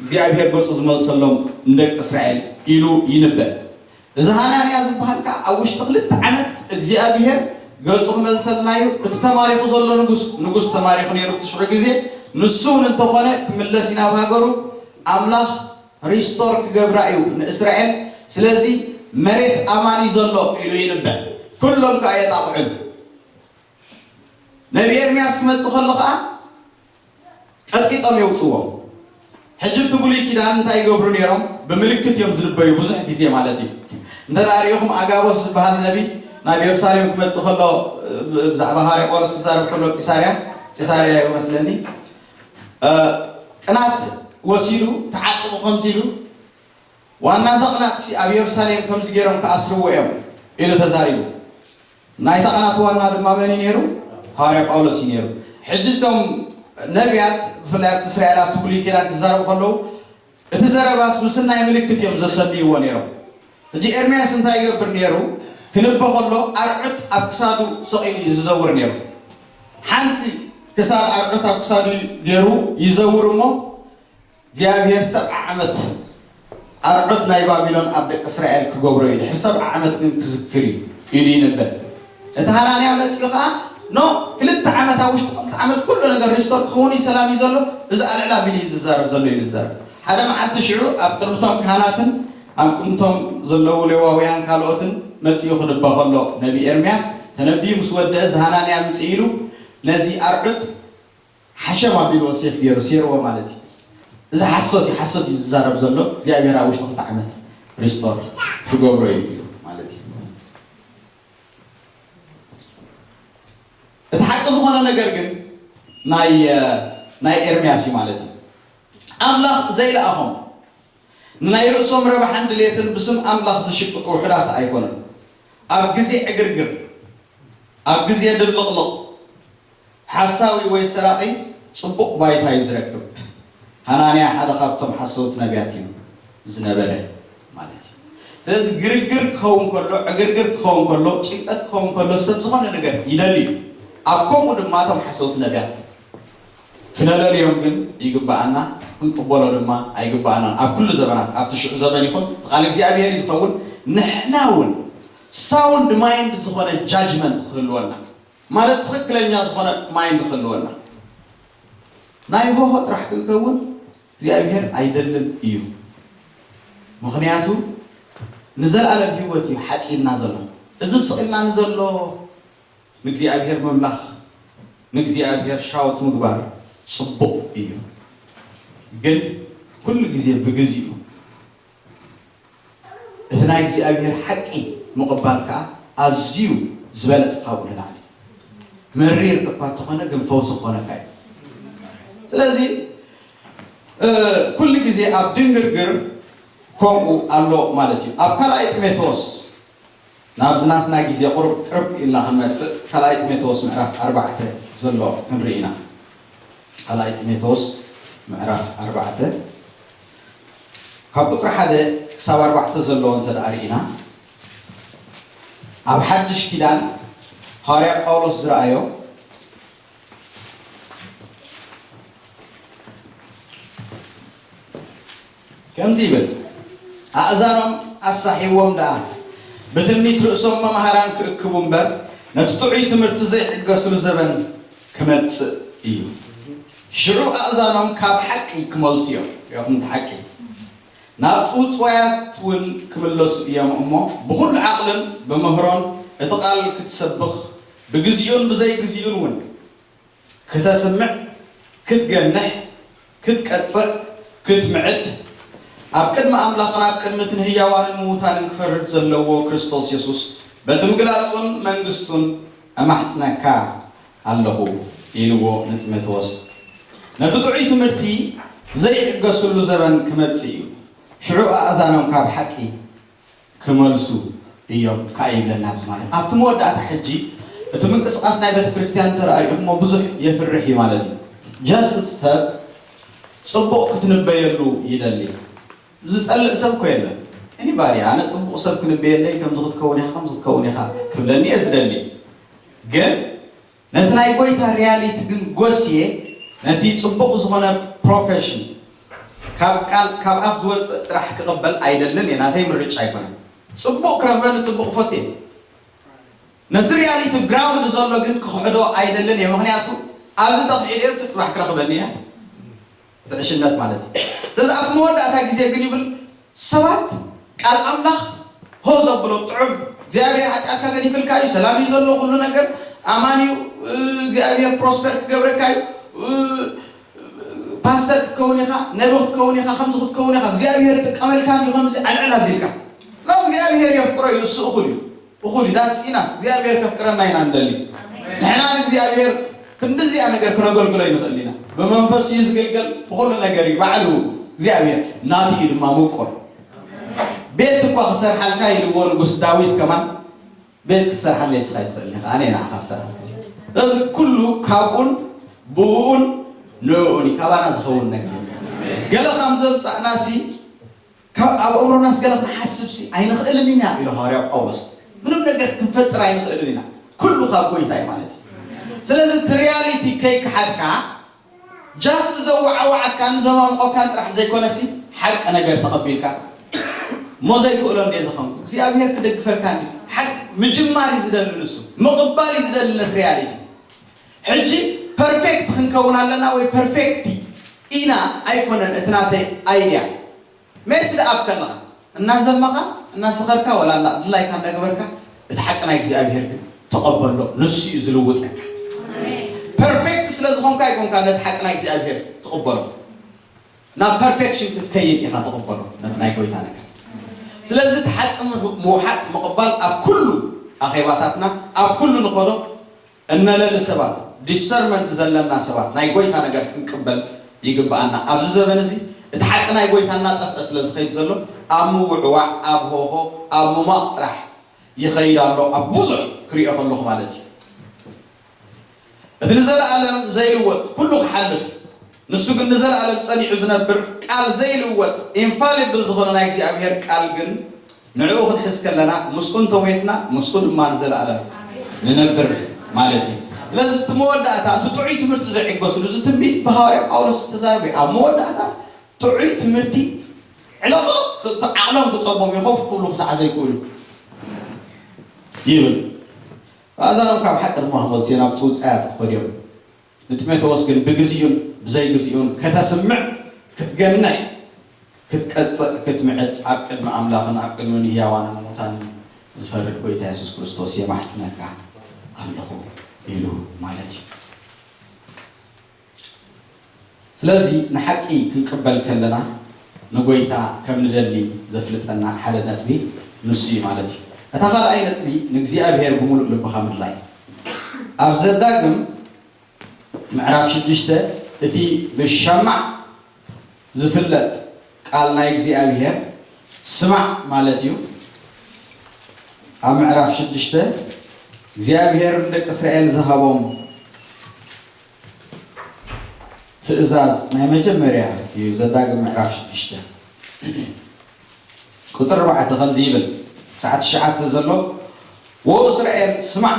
እግዚኣብሔር ገጹ ዝመልሰሎም ንደቂ እስራኤል ኢሉ ይንበብ። እዚ ሃናንያ ዝበሃል ከኣ ኣብ ውሽጢ ክልተ ዓመት እግዚኣብሔር ገጹ ክመልሰልና እዩ። እቲ ተማሪኹ ዘሎ ንጉስ፣ ንጉስ ተማሪኹ ነይሩ እቲ ሽዑ ግዜ፣ ንሱ እውን እንተኾነ ክምለስ እዩ ናብ ሃገሩ። ኣምላኽ ሪስቶር ክገብራ እዩ ንእስራኤል። ስለዚ መሬት ኣማን እዩ ዘሎ ኢሉ ይንበብ። ኩሎም ከኣ የጣቕዑ። ነቢ ኤርምያስ ክመጽእ ከሎ ከኣ ቀጥቂጦም የውጽዎ። ሕጂ እቲ ብሉይ ኪዳን እንታይ ይገብሩ ነይሮም? ብምልክት እዮም ዝንበዩ ብዙሕ ግዜ ማለት እዩ። እንተ ደኣ ሪኢኹም ኣጋቦስ ዝበሃል ነቢ ናብ የሩሳሌም ክመጽእ ከሎ፣ እ፣ ብዛዕባ ሃዋርያ ጳውሎስ ክዛረብ ከሎ ቂሳርያ፣ ቂሳርያ እዩ መስለኒ፣ እ፣ ቅናት ወሲዱ ተዓጢቑ ከምዚ ኢሉ፣ ዋና እዛ ቅናትሲ ኣብ የሩሳሌም ከምዚ ገይሮም ክኣስርዎ እዮም ኢሉ ተዛሪቡ። ናይታ ቅናት ዋና ድማ መን እዩ ነይሩ? ሃዋርያ ጳውሎስ እዩ ነይሩ። ሕጂ እቶም ነቢያት ብፍላይ ኣብቲ እስራኤል ኣብቲ ብሉይ ኪዳን ክዛረቡ ከለዉ እቲ ዘረባስ ምስናይ ምልክት እዮም ዘሰንይዎ ነይሮም። ሕጂ ኤርምያስ እንታይ ይገብር ነይሩ? ክንበ ከሎ ኣርዑት ኣብ ክሳዱ ሰቒሉ እዩ ዝዘውር ነይሩ። ሓንቲ ክሳድ ኣርዑት ኣብ ክሳዱ ገይሩ ይዘውር እሞ እግዚኣብሔር ሰብዓ ዓመት ኣርዑት ናይ ባቢሎን ኣብ ደቂ እስራኤል ክገብሮ እዩ፣ ድሕሪ ሰብዓ ዓመት ግን ክዝክር እዩ ኢሉ ይንበብ። እቲ ሃናንያ መጺኡ ኸኣ፣ ኖ፣ ክልተ ዓመት፣ ኣብ ውሽጢ ክልተ ዓመት ኩሉ ነገር ሪስቶር ክኸውን እዩ፣ ሰላም እዩ ዘሎ፣ እዚ ኣልዕል ኣቢሉ እዩ ዝዛረብ ዘሎ ኢሉ ይዛረብ። ሓደ መዓልቲ ሽዑ ኣብ ቅድሚቶም ካህናትን ኣብ ቅድሚቶም ዘለዉ ሌዋውያን ካልኦትን መጺኡ ክድበ ከሎ ነቢ ኤርምያስ ተነቢዩ ምስ ወደአ፣ እዚ ሃናንያ ምጽእ ኢሉ ነዚ ኣርዑት ሓሸም ኣቢልዎ ሴፍ ገይሩ ሴርዎ ማለት እዩ። እዚ ሓሶት እዩ፣ ሓሶት እዩ ዝዛረብ ዘሎ። እግዚኣብሔር ኣብ ውሽጢ ክልተ ዓመት ሪስቶር ክገብሮ እዩ ማለት እዩ። እቲ ሓቂ ዝኾነ ነገር ግን ናይ፣ ናይ ኤርምያስ እዩ ማለት እዩ። ኣምላኽ ዘይለኣኾም ንናይ ርእሶም ረብሓን ድሌትን ብስም ኣምላኽ ዝሽቅጡ ውሑዳት ኣይኮኑን። ኣብ ግዜ ዕግርግር፣ ኣብ ግዜ ድብልቕልቕ፣ ሓሳዊ ወይ ሰራቒ ጽቡቕ ባይታ እዩ ዝረክብ። ሃናንያ ሓደ ካብቶም ሓሰውቲ ነቢያት እዩ ዝነበረ ማለት እዩ። ስለዚ ግርግር ክኸውን ከሎ፣ ዕግርግር ክኸውን ከሎ፣ ጭንቀት ክኸውን ከሎ ሰብ ዝኾነ ነገር ይደሊ እዩ። ኣብ ከምኡ ድማ እቶም ሓሰውቲ ነቢያት ክነለልዮም ግን ይግብኣና፣ ክንቅበሎ ድማ ኣይግብኣናን። ኣብ ኩሉ ዘበናት፣ ኣብቲ ሽዑ ዘበን ይኹን፣ እቲ ቃል እግዚኣብሔር እዩ ዝኸውን። ንሕና እውን ሳውንድ ማይንድ ዝኾነ ጃጅመንት ክህልወና፣ ማለት ትኽክለኛ ዝኾነ ማይንድ ክህልወና። ናይ ሆሆ ጥራሕ ክንከውን እግዚኣብሔር ኣይደልን እዩ። ምኽንያቱ ንዘለኣለም ህይወት እዩ ሓጺልና ዘሎ። እዚ ስቕ ኢልና ንዘሎ ንእግዚኣብሔር ምምላኽ፣ ንእግዚኣብሔር ሻውት ምግባር ጽቡቕ እዩ። ግን ኩሉ ግዜ ብግዚኡ እቲ ናይ እግዚኣብሔር ሓቂ ምቕባል ከኣ ኣዝዩ ዝበለጸ ካብኡ ንላዕሊ እዩ። መሪር እኳ እንተኾነ ግን ፈውሲ ክኾነካ እዩ። ስለዚ ኩሉ ግዜ ኣብ ድንግርግር ከምኡ ኣሎ ማለት እዩ። ኣብ ካልኣይ ጢሞቴዎስ ናብዚ ናትና ግዜ ቁርብ ቅርብ ኢልና ክንመጽእ ካልኣይ ጢሞቴዎስ ምዕራፍ ኣርባዕተ ዘሎ ክንርኢ ኢና። ካልኣይ ጢሞቴዎስ ምዕራፍ ኣርባዕተ ካብ ቁጽሪ ሓደ ክሳብ ኣርባዕተ ዘለዎ እንተ ደኣ ርኢና ኣብ ሓድሽ ኪዳን ሃዋርያ ጳውሎስ ዝረኣዮ ከምዚ ይብል፣ ኣእዛኖም ኣሳሒዎም ደኣ ብትምኒት ርእሶም መምሃራን ክእክቡ እምበር ነቲ ጥዑይ ትምህርቲ ዘይዕገሱሉ ዘበን ክመጽእ እዩ። ሽዑ ኣእዛኖም ካብ ሓቂ ክመልሱ እዮም። ሪኹም እቲ ሓቂ ናብ ጽውጽዋያት እውን ክምለሱ እዮም እሞ ብኹሉ ዓቕልን ብምህሮን እቲ ቃል ክትሰብኽ ብግዚኡን ብዘይግዚኡን እውን ክተስምዕ፣ ክትገንሕ፣ ክትቀጽዕ፣ ክትምዕድ፣ ኣብ ቅድሚ ኣምላኽን ኣብ ቅድሚ እቲ ንህያዋንን ምዉታንን ክፈርድ ዘለዎ ክርስቶስ የሱስ በቲ ምግላጹን መንግስቱን እማሕጽነካ ኣለኹ ኢልዎ ንጢሞቴዎስ። ነቲ ጥዑይ ትምህርቲ ዘይዕገስሉ ዘበን ክመጽእ እዩ፣ ሽዑ ኣእዛኖም ካብ ሓቂ ክመልሱ እዮም ከኣ ይብለና። ኣብዚ ማለት ኣብቲ መወዳእታ ሕጂ እቲ ምንቅስቃስ ናይ ቤተ ክርስቲያን ተራእዩኹሞ ብዙሕ የፍርሕ እዩ ማለት እዩ። ጃስት ሰብ ጽቡቕ ክትንበየሉ ይደሊ። ዝጸልእ ሰብ እኮ የለን። ኤኒባዲ ኣነ ጽቡቕ ሰብ ክንበየለይ ከምዚ ክትከውን ኢኻ ከምዚ ክትከውን ኢኻ ክብለኒ እየ ዝደሊ። ግን ነቲ ናይ ጎይታ ሪያሊቲ ግን ጎስየ ነቲ ጽቡቕ ዝኾነ ፕሮፌሽን ካብ ቃል ካብ ኣፍ ዝወጽእ ጥራሕ ክቕበል ኣይደልን እየ። ናተይ ምርጫ ኣይኮነን። ጽቡቕ ክረኽበኒ ጽቡቕ እፈቱ እየ። ነቲ ሪያሊቲ ግራውንድ ዘሎ ግን ክኽሕዶ ኣይደልን እየ። ምኽንያቱ ኣብዚ ተኽሒደ እቲ ጽባሕ ክረኽበኒ እያ። እቲ ዕሽነት ማለት እዩ። ስለዚ ኣብ መወዳእታ ግዜ ግን ይብል ሰባት ቃል ኣምላኽ ሆ ዘብሎም ጥዑም እግዚኣብሔር ሓጢኣትካ ገዲፍልካ እዩ፣ ሰላም እዩ ዘሎ፣ ኩሉ ነገር ኣማን እዩ፣ እግዚኣብሔር ፕሮስፐር ክገብረካ እዩ፣ ፓስተር ክትከውን ኢኻ፣ ነቢ ክትከውን ኢኻ፣ ከምዚ ክትከውን ኢኻ፣ እግዚኣብሔር ይጥቀመልካ እንዲ ከምዚ ዕልዕል ኣቢልካ ኖ እግዚኣብሔር የፍቅሮ እዩ፣ እሱ እኹል እዩ። እኹል እዩ ዳትስ ኢና እግዚኣብሔር ከፍቅረና ኢና ንደሊ። ንሕና ንእግዚኣብሔር ክንድዚኣ ነገር ክነገልግሎ ይንኽእል ኢና። ብመንፈስ እዩ ዝግልገል፣ ብኹሉ ነገር እዩ ባዕሉ እግዚኣብሔር ናቱ እዩ ድማ ምቁር። ቤት እኳ ክሰርሓልካ ኢልዎ ንጉስ ዳዊት ከማን ቤት ክሰርሓለይ እስኻ ይትኽእል ኢኻ ኣነ ንዓኻ ክሰርሓልካ። እዚ ኩሉ ካብኡን ብኡን ንኡን እዩ ካባና ዝኸውን ነገር። ገለ ካብ ዘምጻእናሲ ካብ ኣብ ኣእምሮናስ ገለ ክንሓስብሲ ኣይንኽእልን ኢና ኢሉ ሃዋርያ ጳውሎስ። ምንም ነገር ክንፈጥር ኣይንኽእልን ኢና፣ ኩሉ ካብ ጎይታ እዩ ማለት እዩ። ስለዚ እቲ ሪያሊቲ ከይከሓድካ ጃስት ዘወዓውዓካን ዘማምቆካን ጥራሕ ዘይኮነሲ ሓቂ ነገር ተቐቢልካ እሞ ዘይክእሎ እንደ ዝኾንኩ እግዚኣብሔር ክደግፈካ እንዲ ሓቂ ምጅማር እዩ ዝደሊ፣ ንሱ ምቕባል እዩ ዝደሊ ነቲ ሪያሊቲ። ሕጂ ፐርፌክት ክንከውን ኣለና ወይ ፐርፌክት ኢና ኣይኮነን እቲ ናተይ ኣይድያ። ሜስ ደኣብ ከለኻ እናዘመኻ እናሰኸርካ ወላ ድላይካ እንዳገበርካ እቲ ሓቂ ናይ እግዚኣብሔር ግን ተቐበሎ፣ ንሱ እዩ ዝልውጠካ። ፐርፌክት ስለ ዝኾንካ ኣይኮንካ ነቲ ሓቂ ናይ እግዚኣብሔር ትቕበሎ። ናብ ፐርፌክሽን ክትከይድ ኢኻ ትቕበሎ ነቲ ናይ ጎይታ ነገር። ስለዚ እቲ ሓቂ ምውሓጥ ምቕባል ኣብ ኩሉ ኣኼባታትና ኣብ ኩሉ ንኸዶ እነለሊ ሰባት ዲሰርመንት ዘለና ሰባት ናይ ጎይታ ነገር ክንቅበል ይግብኣና። ኣብዚ ዘበን እዚ እቲ ሓቂ ናይ ጎይታ እናጠፍአ ስለ ዝኸይድ ዘሎ ኣብ ምውዕዋዕ፣ ኣብ ሆሆ፣ ኣብ ምማቕ ጥራሕ ይኸይድ ኣሎ ኣብ ብዙሕ ክሪኦ ከለኹ ማለት እዩ። እቲ ንዘለኣለም ዘይልወጥ ኩሉ ክሓልፍ ንሱ ግን ንዘለኣለም ጸኒዑ ዝነብር ቃል ዘይልወጥ ኢንፋሊብል ዝኾነ ናይ እግዚኣብሔር ቃል ግን ንዕኡ ክንሕዝ ከለና ምስኡ እንተሞትና ምስኡ ድማ ንዘለኣለም ንነብር ማለት እዩ። ስለዚ እቲ መወዳእታ እቲ ጥዑይ ትምህርቲ ዘይዕገስሉ እዚ ትንቢት ብሃዋርያ ጳውሎስ ዝተዛረበ ኣብ መወዳእታስ ጥዑይ ትምህርቲ ዕለቕልቕ ዓቕሎም ክጸቦም ይኸፍ ክብሉ ክሳዕ ዘይክእሉ ይብል። ኣእዛኖም ካብ ሓቂ ድማ ክመልሱ ናብ ጽውጽያት ክኸድዮም ንጢሞቴዎስ ግን ብግዚኡን ብዘይግዚኡን ከተስምዕ ክትገንሕ፣ ክትቀጽዕ፣ ክትምዕድ ኣብ ቅድሚ ኣምላኽን ኣብ ቅድሚ ንህያዋንን ሙታንን ዝፈርድ ጎይታ የሱስ ክርስቶስ የማሕጽነካ ኣለኹ ኢሉ ማለት እዩ። ስለዚ ንሓቂ ክንቅበል ከለና ንጎይታ ከም ንደሊ ዘፍልጠና ሓደ ነጥቢ ንሱ እዩ ማለት እዩ። እታ ካልኣይ ነጥቢ ንእግዚኣብሔር ብምሉእ ልብኻ ምድላይ። ኣብ ዘዳግም ምዕራፍ ሽዱሽተ እቲ ብሻማዕ ዝፍለጥ ቃል ናይ እግዚኣብሔር ስማዕ ማለት እዩ። ኣብ ምዕራፍ ሽዱሽተ እግዚኣብሔር ንደቂ እስራኤል ዝሃቦም ትእዛዝ ናይ መጀመርያ እዩ። ዘዳግም ምዕራፍ ሽዱሽተ ቁፅሪ ኣርባዕተ ከምዚ ይብል፣ ክሳዕ ትሽዓተ ዘሎ፣ ወ እስራኤል ስማዕ፣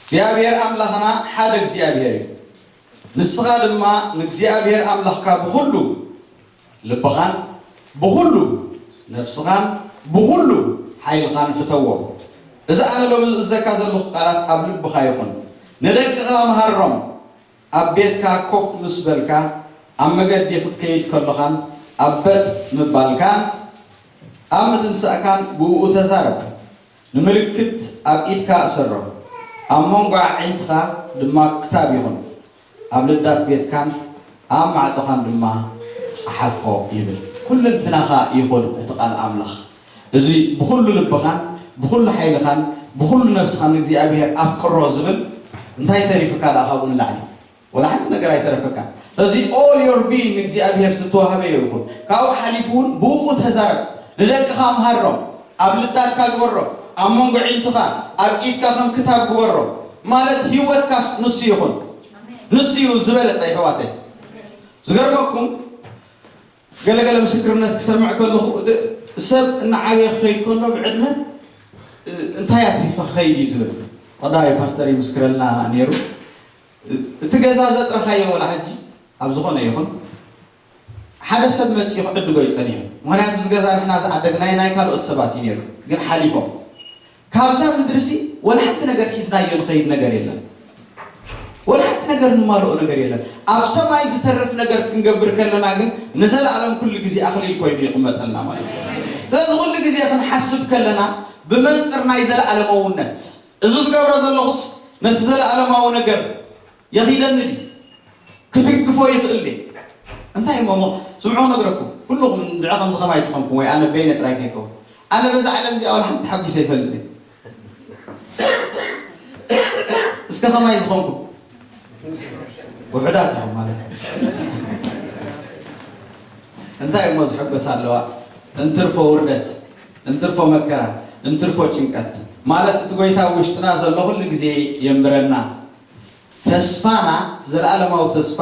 እግዚኣብሔር ኣምላኽና ሓደ እግዚኣብሔር እዩ። ንስኻ ድማ ንእግዚኣብሔር ኣምላኽካ ብኹሉ ልብኻን ብኹሉ ነፍስኻን ብኹሉ ሓይልኻን ፍተዎ። እዚ ኣነ ሎሚ ዝእዘካ ዘለኹ ቃላት ኣብ ልብኻ ይኹን። ንደቅኻ መሃሮም። ኣብ ቤትካ ኮፍ ምስ በልካ፣ ኣብ መገዲ ክትከይድ ከሎኻን ኣብ በጥ ምባልካን ኣብ ምትንሳእካን ብእኡ ተዛረብ። ንምልክት ኣብ ኢድካ እሰሮ፣ ኣብ መንጎ ኣዒንትኻ ድማ ክታብ ይኹን። ኣብ ልዳት ቤትካን ኣብ ማዕጾኻን ድማ ጸሓፎ ይብል። ኩልንትናኻ ይኹን እቲ ቃል ኣምላኽ። እዚ ብኹሉ ልብኻን ብኹሉ ሓይልኻን ብኹሉ ነፍስኻን ንእግዚኣብሔር ኣፍቅሮ ዝብል እንታይ ተሪፍካ ደኣ ካብኡ ንላዕሊ? ወላ ሓንቲ ነገር ኣይተረፈካን። እዚ all your being ንእግዚኣብሔር ዝተዋህበ ይኹን። ካብኡ ሓሊፉ እውን ብእኡ ተዛረብ። ንደቅኻ ምሃሮም፣ ኣብ ልዳትካ ግበሮ፣ ኣብ መንጎ ዒንትኻ፣ ኣብ ኢድካ ከም ክታብ ግበሮ። ማለት ህይወትካስ ንሱ ይኹን። ንሱ እዩ ዝበለጸ ይሕዋተይ። ዝገርመኩም ገለገለ ምስክርነት ክሰምዕ ከለኹ እቲ ሰብ እናዓበየ ክኸይድ ከሎ ብዕድመ እንታይ ኣትሪፈ ክኸይድ እዩ ዝብል። ቀዳማይ ፓስተር ይምስክረልና ነይሩ። እቲ ገዛ ዘጥረኻዮ ወላ ሕጂ ኣብ ዝኾነ ይኹን ሓደ ሰብ መፂኡ ክዕድጎ እዩ ፀኒሑ። ምክንያቱ እዚ ገዛ ንሕና ዝዓደግናዮ ናይ ካልኦት ሰባት እዩ ነይሩ፣ ግን ሓሊፎም ካብዛ ምድሪ ሲ ወላ ሓንቲ ነገር ሒዝናዮ ንኸይድ ነገር የለን። ወላ ሓንቲ ነገር ንማልኦ ነገር የለን። ኣብ ሰማይ ዝተርፍ ነገር ክንገብር ከለና ግን ንዘለኣለም ኩሉ ግዜ ኣኽሊል ኮይኑ ይቕመጠልና ማለት እዩ። ስለዚ ኩሉ ግዜ ክንሓስብ ከለና ብመንፅር ናይ ዘለኣለማውነት እዚ ዝገብሮ ዘለኹስ ነቲ ዘለኣለማዊ ነገር የኺደኒ ድዩ? ክትግፎ ይኽእል ድየ? እንታይ እሞ እሞ ስምዑ ክነግረኩም። ኩልኹም እንድዒ ከምዚ ከማይ ትኾንኩም ወይ ኣነ በይነ ጥራይ ከይከውን። ኣነ በዛ ዓለም እዚኣ ወላ ሓንቲ ሓጒሰ ይፈልጥ ድየ? እስከ ከማይ ዝኾንኩም ውሑዳት ኢኹም ማለት እዩ። እንታይ እሞ ዝሕጎስ ኣለዋ? እንትርፎ ውርደት፣ እንትርፎ መከራ፣ እንትርፎ ጭንቀት ማለት እቲ ጎይታ ኣብ ውሽጥና ዘሎ ኩሉ ግዜ የንብረና። ተስፋና እቲ ዘለኣለማዊ ተስፋ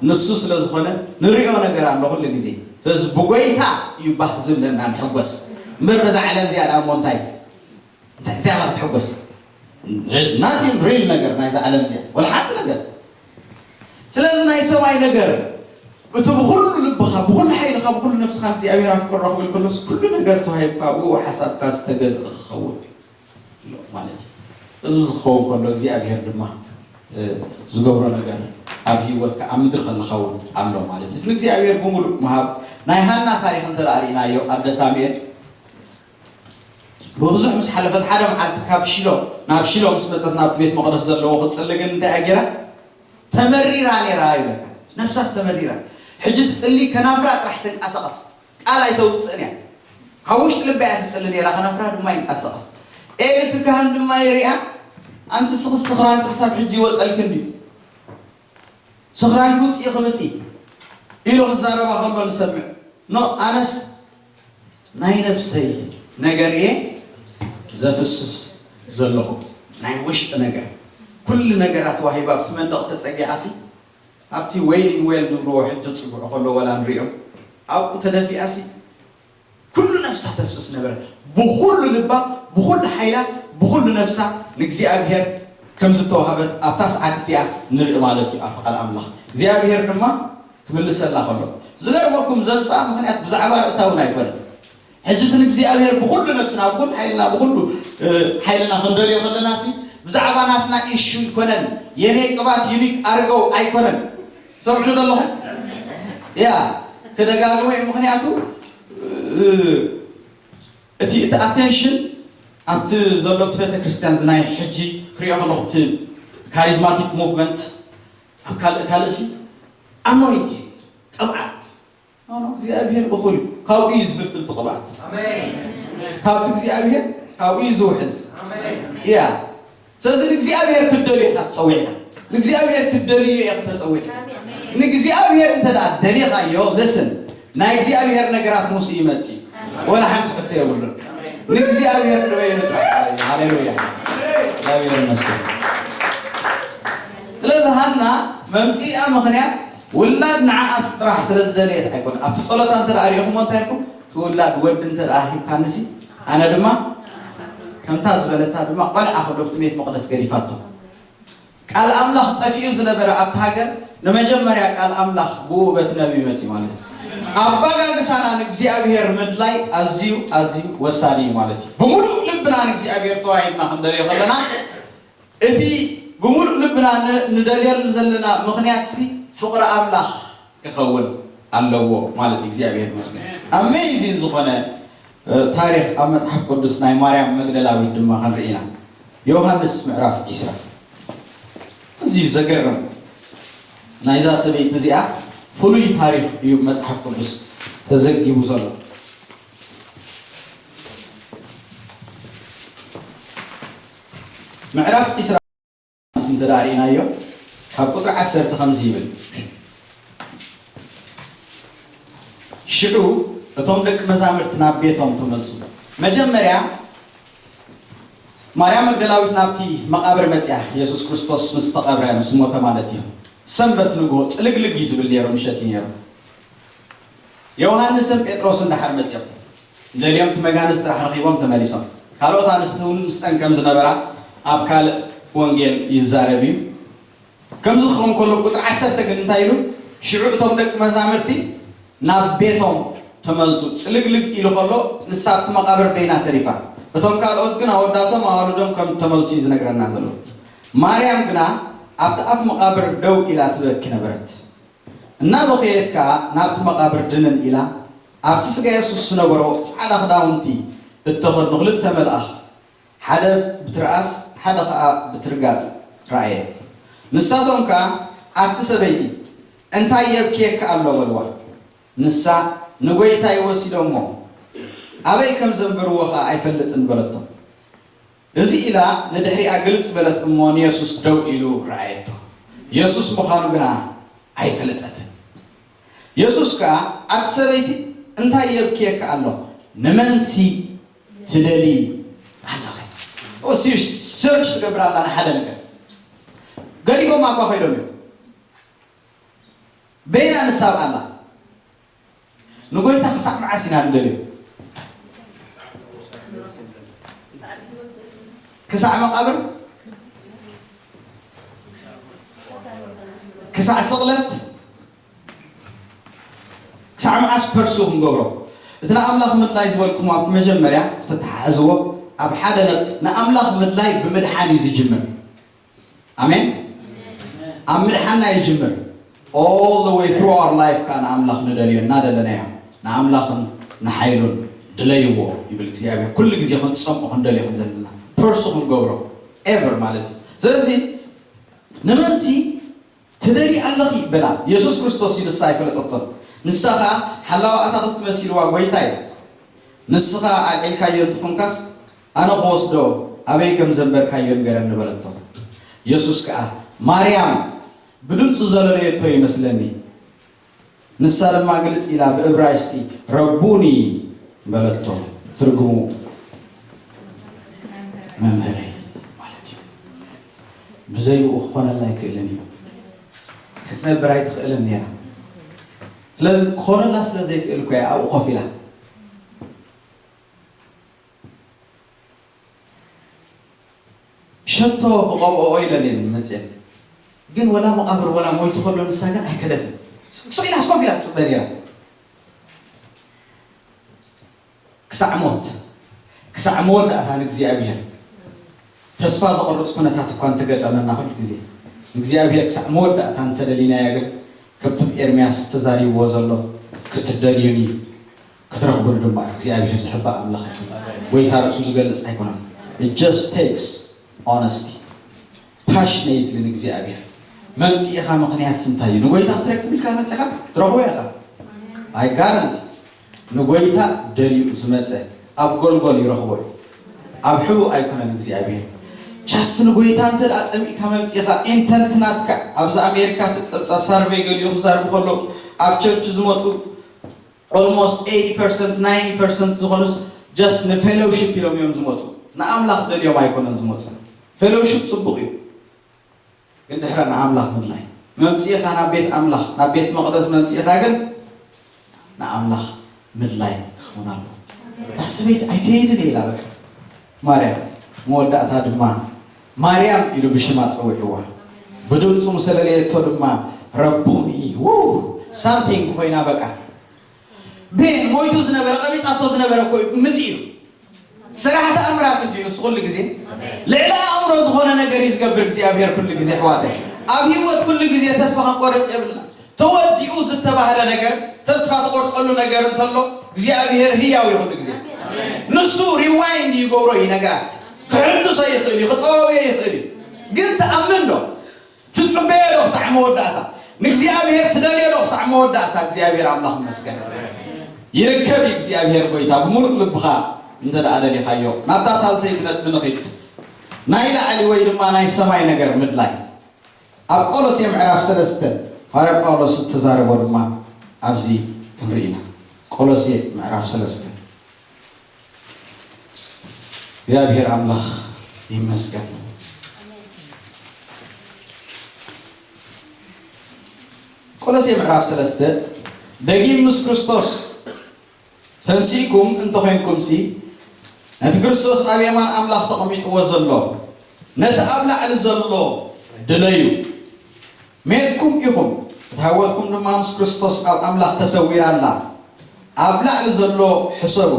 ንሱ ስለ ዝኾነ ንሪኦ ነገር ኣሎ ኩሉ ግዜ። ስለዚ ብጎይታ እዩ ባህ ዝብለና ንሕጎስ እምበር በዛ ዓለም እዚኣ ደኣ እሞ እንታይ እንታይ እንታይ ኢኻ ክትሕጎስ? There's nothing real ነገር ናይዛ ዓለም እዚኣ ወላ ሓንቲ ነገር። ስለዚ ናይ ሰማይ ነገር እቲ ብኹሉ ልብኻ ብኹሉ ሓይልኻ ብኹሉ ነፍስኻ እግዚኣብሔር ኣፍቅሮ ክብል ከሎስ ኩሉ ነገር ተዋሂብካ ብኡ ሓሳብካ ዝተገዝእ ክኸውን ኣሎ ማለት እዩ። እዚ ዝኸውን ከሎ እግዚኣብሔር ድማ ዝገብሮ ነገር ኣብ ህይወትካ ኣብ ምድሪ ከለኻ እውን ኣሎ ማለት እዩ። ንእግዚኣብሔር ብምሉእ ምሃብ ናይ ሃና ታሪክ እንተ ርኢናዮ ኣደ ሳሙኤል ብብዙሕ ምስ ሓለፈት ሓደ መዓልቲ ካብ ሽሎ ናብ ሽሎ ምስ መፀት ናብቲ ቤት መቕደስ ዘለዎ ክትፅሊ ግን እንታይ እያ ገይራ? ተመሪራ ነይራ ይብለካ። ነፍሳስ ተመሪራ። ሕጂ ትፅሊ ከናፍራ ጥራሕ ተንቀሳቐስ። ቃል ኣይተውፅእን እያ። ካብ ውሽጢ ልባ እያ ትፅሊ ነይራ፣ ከናፍራ ድማ ይንቀሳቐስ። ኤሊ እቲ ካህን ድማ የሪኣ፣ ኣንቲ ስኽስ ስኽራንኪ ክሳብ ሕጂ ይወፀልኪ እንድዩ። ስኽራንኪ ውፅኢ ክምፂ ኢሉ ክዛረባ ከሎ ንሰምዕ። ኖ ኣነስ ናይ ነፍሰይ ነገር እየ ዘፍስስ ዘለኹ፣ ናይ ውሽጢ ነገር። ኩሉ ነገራ ተዋሂባ ኣብቲ መንደቕ ተፀጊዓሲ ኣብቲ ወይኒንግ ዌል ዝብልዎ ሕጂ ፅጉዑ ከሎ ወላ ንሪኦም ኣብኡ ተደፊኣሲ ኩሉ ነፍሳ ተፍስስ ነበረ። ብኹሉ ልባ ብኹሉ ሓይላ ብኹሉ ነፍሳ ንእግዚኣብሔር ከም ዝተዋህበት ኣብታ ሰዓት እቲኣ ንርኢ ማለት እዩ ኣብቲ ቃል ኣምላኽ። እግዚኣብሔር ድማ ክምልሰላ ከሎ ዝገርመኩም ዘምፅኣ ምኽንያት ብዛዕባ ርእሳ እውን ኣይኮነን። ሕጂ እቲ ንእግዚኣብሔር ብኹሉ ነፍስና ብኹሉ ሓይልና ብኹሉ ሓይልና ክንደልዮ ከለና ሲ ብዛዕባ ናትና ኢሹ ኣይኮነን። የኔ ቅባት ዩኒክ ኣርገው ኣይኮነን። ሰምዕሉ ዘለኹም ያ ክደጋግሞ እዩ። ምኽንያቱ እቲ እቲ ኣቴንሽን ኣብቲ ዘሎ እቲ ቤተክርስትያን ዝናይ ሕጂ ክሪኦ ከለኹ እቲ ካሪዝማቲክ ሙቭመንት ኣብ ካልእ ካልእ ሲ ኣኖይንቲንግ ቅብዓት እግዚኣብሔር እኹል እዩ። ካብኡ እዩ ዝፍልፍል እቲ ቅብኣት። ካብቲ እግዚኣብሔር ካብኡ እዩ ዝውሕዝ። ያ ስለዚ ንእግዚኣብሔር ክትደልዩ ኢኻ ተጸዊዕካ። ንእግዚኣብሔር ክትደልዩ ኢኻ ተጸዊዕካ። ንእግዚኣብሔር እንተ ደኣ ደሊኻዮ፣ ልስን፣ ናይ እግዚኣብሔር ነገራት ምስኡ ይመጽእ። ወላ ሓንቲ ሕቶ የብሉን። ንእግዚኣብሔር ንበይኑ ጥራሕ። ሃሌሉያ። እግዚኣብሔር ይመስገን። ስለዚ ሃና መምጽኢኣ ምኽንያት ውላድ ንዓኣ ጥራሕ ስለ ዝደለየት ኣይኮነ። ኣብቲ ጸሎታ እንተ ደኣ ሪኢኹሞ እንታይ ኢልኩም? እቲ ውላድ ወዲ እንተ ደኣ ሂብካንሲ ኣነ ድማ ከምታ ዝበለታ ድማ ቆልዓ ከሎ ኣብቲ ቤት መቕደስ ገዲፋቶ። ቃል ኣምላኽ ጠፊኡ ዝነበረ ኣብቲ ሃገር ንመጀመርያ ቃል ኣምላኽ ብኡ በቲ ነቢ መጺ ማለት እዩ። ኣባጋግሳና ንእግዚኣብሔር ምድላይ ኣዝዩ ኣዝዩ ወሳኒ እዩ ማለት እዩ። ብምሉእ ልብና ንእግዚኣብሔር ተዋሂብና ክንደልዮ ከለና እቲ ብምሉእ ልብና ን- ንደልየሉ ዘለና ምኽንያት ሲ ፍቕሪ ኣምላኽ ክኸውን ኣለዎ ማለት እዩ። እግዚኣብሔር ይመስገን። ኣሜዚን ዝኾነ እ፣ ታሪኽ ኣብ መጽሓፍ ቅዱስ ናይ ማርያም መግደላዊት ድማ ክንርኢ ኢና። ዮሃንስ ምዕራፍ ዒስራ ኣዝዩ ዘገርም ናይዛ ሰበይቲ እዚኣ ፍሉይ ታሪኽ እዩ መጽሓፍ ቅዱስ ተዘጊቡ ዘሎ። ምዕራፍ ዒስራ ምስ እንተ ደኣ ርኢናዮ ካብ ቁጽሪ ዓሰርተ ከምዚ ይብል። ሽዑ እቶም ደቂ መዛሙርቲ ናብ ቤቶም ተመልሱ። መጀመርያ ማርያም መግደላዊት ናብቲ መቓብር መጽያ፣ የሱስ ክርስቶስ ምስ ተቐብረ፣ ምስ ሞተ ማለት እዩ። ሰንበት ንግሆ ጽልግልግ እዩ ዝብል ነይሩ፣ ምሸት እዩ ነይሩ። ዮሃንስን ጴጥሮስን ደሓር መጺኦም፣ ንደልዮም እቲ መጋንዝ ጥራሕ ረኺቦም ተመሊሶም። ካልኦት ኣንስቲ እውን ምስጠን ከም ዝነበራ ኣብ ካልእ ወንጌል ይዛረብ እዩ። ከምዚ ክኸውን ከሎ ቁጽሪ ዓሰርተ ግን እንታይ ኢሉ? ሽዑ እቶም ደቂ መዛምርቲ ናብ ቤቶም ተመልሱ። ጽልግልግ ኢሉ ከሎ ንሳ ኣብቲ መቓብር በይና ተሪፋ። እቶም ካልኦት ግን ኣወዳቶም ኣዋልዶም ከም ተመልሱ እዩ ዝነግረና ዘሎ። ማርያም ግና ኣብቲ ኣፍ መቓብር ደው ኢላ ትበኪ ነበረት። እናበኸየት ከኣ ናብቲ መቓብር ድንን ኢላ ኣብቲ ስጋ የሱስ ዝነበሮ ጻዕዳ ክዳውንቲ እተኸድኑ ክልተ መልኣኽ ሓደ ብትርኣስ ሓደ ኸኣ ብትርጋጽ ረኣየት። ንሳቶም ከኣ ኣቲ ሰበይቲ እንታይ የብክየኪ ኣሎ በልዋ። ንሳ ንጎይታይ ወሲዶሞ ኣበይ ከም ዘንበርዎ ኸኣ ኣይፈልጥን በለቶም። እዚ ኢላ ንድሕሪኣ ግልጽ በለት እሞ ንየሱስ ደው ኢሉ ረኣየቶ። የሱስ ምዃኑ ግና ኣይፈለጠትን። የሱስ ከኣ ኣቲ ሰበይቲ እንታይ የብክየኪ ኣሎ? ንመንሲ ትደሊ ኣለኺ? ኦ፣ ሲ- ሰርች ትገብር ኣላ ንሓደ ነገር። ገዲፎም ኣባ ኮይዶም እዮም። በይና ንሳብ ኣላ ንጎይታ ክሳዕ መዓስ ኢና ንደልዮ? ክሳዕ መቓብር? ክሳዕ ስቕለት? ክሳዕ መዓስ ፐርሱ ክንገብሮ? እቲ ንኣምላኽ ምድላይ ዝበልኩም ኣብቲ መጀመርያ ተተሓሕዝዎ ኣብ ሓደ ነ- ንኣምላኽ ምድላይ ብምድሓን እዩ ዝጅምር። ኣሜን። ኣብ ምድሓና ይጅምር። All the way through our life ከዓ ንኣምላኽ ንደልዮ እናደለናዮ ንኣምላኽን ንሓይሉን ድለይዎ ይብል እግዚኣብሔር። ኩሉ ግዜ ክንፀምኦ ክንደልዮ ከም ዘለና ፐርሱ ክንገብሮ ኤቨር ማለት እዩ። ስለዚ ንመንሲ ትደሊ ኣለኺ በላ። የሱስ ክርስቶስ እዩ ንሳ ኣይፈለጠቶን። ንሳ ከዓ ሓላዋ ኣታኽልቲ መሲልዋ ጎይታ እዩ። ንስኻ ኣልዒልካዮ እንተኾንካስ ኣነ ክወስዶ ኣበይ ከም ዘንበርካዮ ንገረኒ በለቶ። የሱስ ከኣ ማርያም ብድምፂ ዘለለየቶ ይመስለኒ። ንሳ ድማ ግልፅ ኢላ ብእብራይስጢ ረቡኒ በለቶ። ትርጉሙ መምህረይ ማለት እዩ። ብዘይ ብኡ ክኾነልና ኣይክእልን እዩ። ክትነብር ኣይትኽእልን ነይራ። ስለዚ ክኾነላ ስለ ዘይክእል እኮ እያ ኣብኡ ኮፍ ኢላ። ሸቶ ክቐብኦ ኢለን እየን መፅየን። ግን ወላ መቓብር ወላ ሞይቱ ከሎ ንሳ ግን ኣይከደትን። ስቕ ኢላ ስኮፍ ኢላ ትፅበ ነይራ። ክሳዕ ሞት ክሳዕ መወዳእታ ንእግዚኣብሔር ተስፋ ዘቐርፅ ኩነታት እኳ እንተገጠመና ኩሉ ግዜ ንእግዚኣብሔር ክሳዕ መወዳእታ እንተደሊናዮ ግን ከምቲ ኤርምያስ ተዛሪብዎ ዘሎ ክትደልዩኒ ክትረኽቡኒ ድማ እግዚኣብሔር ዝሕባእ ኣምላኽ እዩ። ጎይታ ርእሱ ዝገልጽ ኣይኮነን። It just takes honesty, passionately ንእግዚኣብሔር መምጽኢኻ ምኽንያት ስንታይ እዩ? ንጎይታ ክትረክብ ኢልካ መጽኻ ትረኽቦ ኢኻ። I guarantee ንጎይታ ደልዩ ዝመጸ ኣብ ጎልጎል ይረኽቦ እዩ። ኣብ ሕቡእ ኣይኮነን እግዚኣብሔር። ቻስ ንጎይታ እንተ ደኣ ጸሚእካ መምጺእካ ኢንተንት ናትካ ኣብዚ ኣሜሪካ ትጸብጻብ ሳርቬይ ገሊኡ ክዛርቡ ከሎ ኣብ ቸርች ዝመጹ almost eighty percent ninety percent ዝኾኑስ just ንፌሎውሺፕ ኢሎም እዮም ዝመጹ። ንኣምላኽ ደልዮም ኣይኮነን ዝመጹ። ፌሎውሺፕ ጽቡቕ እዩ። ግን ድሕረ ንኣምላኽ ምድላይ መምጽኢኻ ናብ ቤት ኣምላኽ ናብ ቤት መቕደስ መምጽኢኻ ግን ንኣምላኽ ምድላይ ክኸውን ኣሎ። እታ ሰበይቲ ኣይከይድን እየ ኢላ በቃ ማርያም መወዳእታ ድማ ማርያም ኢሉ ብሽማ ጸዊዕዋ ብድምፁ ምስ ለለየቶ ድማ ረቡኒ ሳምቲንግ ኮይና በቃ ቤን ሞይቱ ዝነበረ ቀቢጻቶ ዝነበረ እኮ እዩ ምጽኡ። ስራሕ ተኣምራት እንዲዩ ንሱ ኩሉ ግዜ ልዕሊ ኣእምሮ ዝኾነ ነገር እዩ ዝገብር እግዚኣብሔር ኩሉ ግዜ ኣሕዋተይ። ኣብ ህይወት ኩሉ ግዜ ተስፋ ክንቆርጽ የብልና። ተወዲኡ ዝተባህለ ነገር ተስፋ ትቆርጸሉ ነገር እንተሎ እግዚኣብሔር ህያው እዩ ኩሉ ግዜ። ንሱ ሪዋይንድ ይገብሮ እዩ ነገራት ክሕድሶ ይኽእል እዩ ክጠዋውዮ ይኽእል እዩ። ግን ተኣምን ዶ? ትጽበዮ ዶ ክሳዕ መወዳእታ? ንእግዚኣብሔር ትደልዮ ዶ ክሳዕ መወዳእታ? እግዚኣብሔር ኣምላኽ ይመስገን። ይርከብ እዩ እግዚኣብሔር ጎይታ ብምሉእ ልብኻ እንተ ደኣ ደሊኻዮ። ናብታ ሳልሰይቲ ነጥቢ ንኺድ። ናይ ላዕሊ ወይ ድማ ናይ ሰማይ ነገር ምድላይ። ኣብ ቆሎሴ ምዕራፍ ሰለስተ ሃዋርያ ጳውሎስ እተዛረቦ ድማ ኣብዚ ክንርኢ ኢና። ቆሎሴ ምዕራፍ ሰለስተ እግዚኣብሔር ኣምላኽ ይመስገን። ቆሎሴ ምዕራፍ ሰለስተ ደጊም ምስ ክርስቶስ ተንሲእኩም እንተኾይንኩምሲ ነቲ ክርስቶስ ኣብ የማን ኣምላኽ ተቐሚጥዎ ዘሎ ነቲ ኣብ ላዕሊ ዘሎ ድለዩ። ሜትኩም ኢኹም፣ እታ ህይወትኩም ድማ ምስ ክርስቶስ ኣብ ኣምላኽ ተሰዊራ ኣላ። ኣብ ላዕሊ ዘሎ ሕሰቡ፣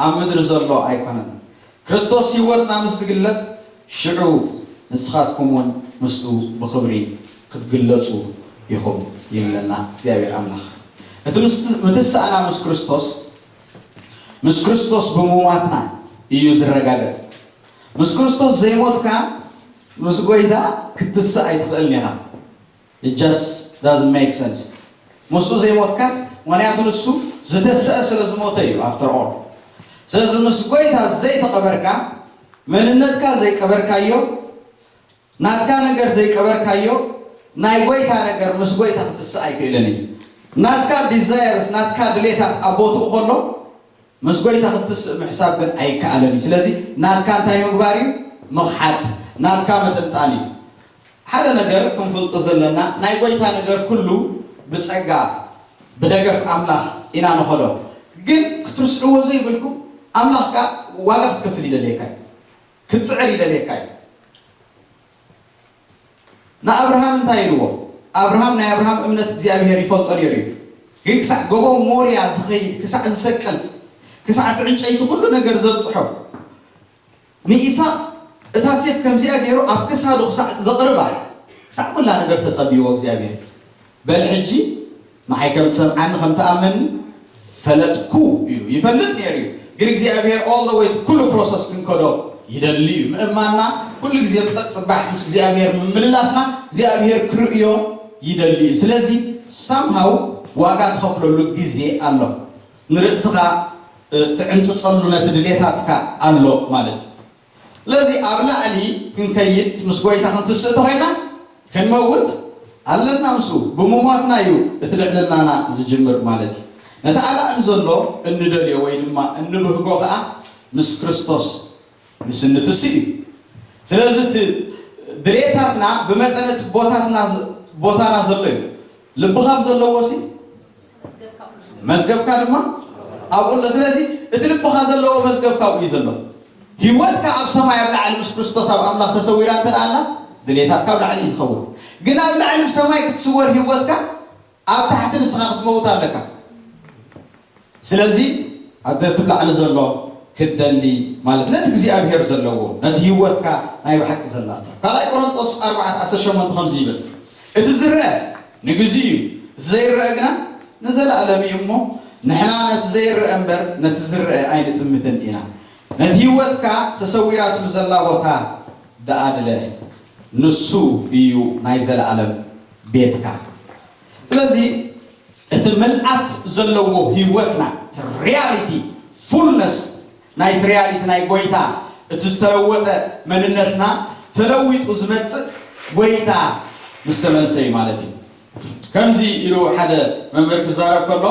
ኣብ ምድሪ ዘሎ ኣይኮነን። ክርስቶስ ህይወትና ምስ ዝግለጽ፣ ሽዑ ንስኻትኩም እውን ምስኡ ብኽብሪ ክትግለጹ ኢኹም ይብለና እግዚኣብሔር ኣምላኽ። እቲ ምስ-፣ ምትሳእና ምስ ክርስቶስ፣ ምስ ክርስቶስ ብምሟትና እዩ ዝረጋገጽ። ምስ ክርስቶስ ዘይሞትካ ምስ ጎይታ ክትስእ ኣይትኽእልን ኢኻ። It just doesn't make sense። ምስኡ ዘይሞትካስ፣ ምኽንያቱ ንሱ ዝተስአ ስለ ዝሞተ እዩ። After all፣ ስለዚ ምስ ጎይታ ዘይተቐበርካ፣ መንነትካ ዘይቀበርካዮ፣ ናትካ ነገር ዘይቀበርካዮ፣ ናይ ጎይታ ነገር ምስ ጎይታ ክትስእ ኣይክእልን እዩ። ናትካ ዲዛየርስ፣ ናትካ ድሌታት ኣብ ቦትኡ ከሎ፣ ምስ ጎይታ ክትስእ ምሕሳብ ግን ኣይከኣልን እዩ። ስለዚ ናትካ እንታይ ምግባር እዩ? ምኽሓድ። ናትካ ምጥንጣን እዩ። ሓደ ነገር ክንፍልጦ ዘለና፣ ናይ ጎይታ ነገር ኩሉ ብጸጋ ብደገፍ ኣምላኽ ኢና ንኸዶ። ግን ክትርስዕዎ ዘይብልኩም፣ ኣምላኽ ከኣ ዋጋ ክትከፍል ይደልየካ እዩ። ክትጽዕር ይደልየካ እዩ። ንኣብርሃም እንታይ ኢልዎ? ኣብርሃም ናይ ኣብርሃም እምነት እግዚኣብሔር ይፈልጦ ነይሩ እዩ። ግን ክሳዕ ጎቦ ሞርያ ዝኸይድ ክሳዕ ዝሰቅል ክሳዕ እቲ ዕንጨይቲ ኩሉ ነገር ዘብፅሖ ንኢሳቅ እታ ሴፍ ከምዚኣ ገይሩ ኣብ ክሳዱ ክሳዕ ዘቕርባ ክሳዕ ኩላ ነገር ተፀብይዎ እግዚኣብሔር። በል ሕጂ ንዓይ ከም ትሰምዓኒ ከም ትኣመኒ ፈለጥኩ ኢሉ ይፈልጥ ነይሩ እዩ። ግን እግዚኣብሔር all the way ኩሉ ፕሮሰስ ክንከዶ ይደሊ እዩ። ምእማንና ኩሉ ግዜ ብፀጥ ፅባሕ ምስ እግዚኣብሔር ምምልላስና እግዚኣብሔር ክርእዮ ይደሊ እዩ። ስለዚ ሳምሃው ዋጋ ትኸፍለሉ ግዜ ኣሎ። ንርእስኻ ትዕንፅፀሉ ነቲ ድሌታትካ ኣሎ ማለት እዩ። ስለዚ ኣብ ላዕሊ ክንከይድ ምስ ጎይታ ክንትስእ ተኾይና ክንመውት ኣለና። ምስኡ ብምሟትና እዩ እቲ ልዕልናና ዝጅምር ማለት እዩ። ነቲ ኣላዕሊ ዘሎ እንደልዮ ወይ ድማ እንብህጎ ከዓ ምስ ክርስቶስ ምስ እንትስእ እዩ። ስለዚ እቲ ድሌታትና ብመጠን እቲ ቦታትና ቦታና ዘሎ እዩ። ልብኻ ኣብ ዘለዎ ሲ መዝገብካ ድማ ኣብኡ ኣሎ። ስለዚ እቲ ልብኻ ዘለዎ መዝገብካ ኣብኡ እዩ ዘሎ። ህይወትካ ኣብ ሰማይ ኣብ ላዕሊ ምስ ክርስቶስ ኣብ ኣምላኽ ተሰዊራ እንተ ኣላ ድሌታትካ ኣብ ላዕሊ እዩ ዝኸውን። ግን ኣብ ላዕሊ ብሰማይ ክትስወር ህይወትካ ኣብ ታሕቲ ንስኻ ክትመውት ኣለካ። ስለዚ ኣብ ደርትብ ላዕሊ ዘሎ ክትደሊ ማለት ነቲ እግዚኣብሔር ዘለዎ ነቲ ህይወትካ ናይ ብሓቂ ዘላቶ ካልኣይ ቆሮንጦስ ኣርባዕተ ዓሰርተ ሸሞንተ ከምዚ ይብል፣ እቲ ዝረአ ንግዚ እዩ፣ እቲ ዘይረአ ግና ንዘለኣለም እዩ እሞ፣ ንሕና ነቲ ዘይረአ እምበር ነቲ ዝረአ ኣይንጥምትን ኢና። ነቲ ህይወትካ ተሰዊራትሉ ዘላ ቦታ ደኣ ድለ፣ ንሱ እዩ ናይ ዘለኣለም ቤትካ። ስለዚ እቲ ምልኣት ዘለዎ ህይወትና፣ እቲ ሪያሊቲ፣ ፉልነስ ናይቲ ሪያሊቲ ናይ ጎይታ፣ እቲ ዝተለወጠ መንነትና ተለዊጡ ዝመጽእ ጎይታ ምስ ተመልሰ እዩ ማለት እዩ። ከምዚ ኢሉ ሓደ መምህር ክዛረብ ከሎ፣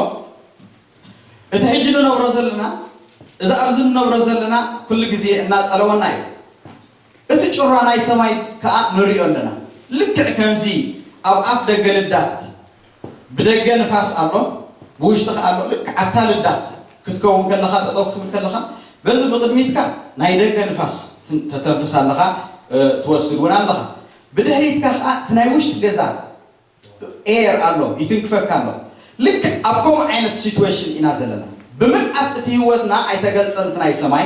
እቲ ሕጂ ንነብሮ ዘለና፣ እዚ ኣብዚ ንነብሮ ዘለና ኩሉ ግዜ እናጸለወና እዩ። እቲ ጩራ ናይ ሰማይ ከኣ ንሪኦ ኣለና። ልክዕ ከምዚ ኣብ ኣፍ ደገ ልዳት ብደገ ንፋስ ኣሎ፣ ብውሽጢ ከኣ ኣሎ። ልክዕ ኣብታ ልዳት ክትከውን ከለኻ፣ ጠጠው ክትብል ከለኻ፣ በዚ ብቕድሚትካ ናይ ደገ ንፋስ ትን-፣ ተተንፍስ ኣለኻ፣ እ፣ ትወስድ እውን ኣለኻ። ብድሕሪትካ ከኣ እቲ ናይ ውሽጢ ገዛ ኤር ኣሎ፣ ይትንክፈካ ኣሎ። ልክዕ ኣብ ከምኡ ዓይነት ሲትዌሽን ኢና ዘለና። ብምልኣት እቲ ህይወትና ኣይተገልጸን እቲ ናይ ሰማይ፣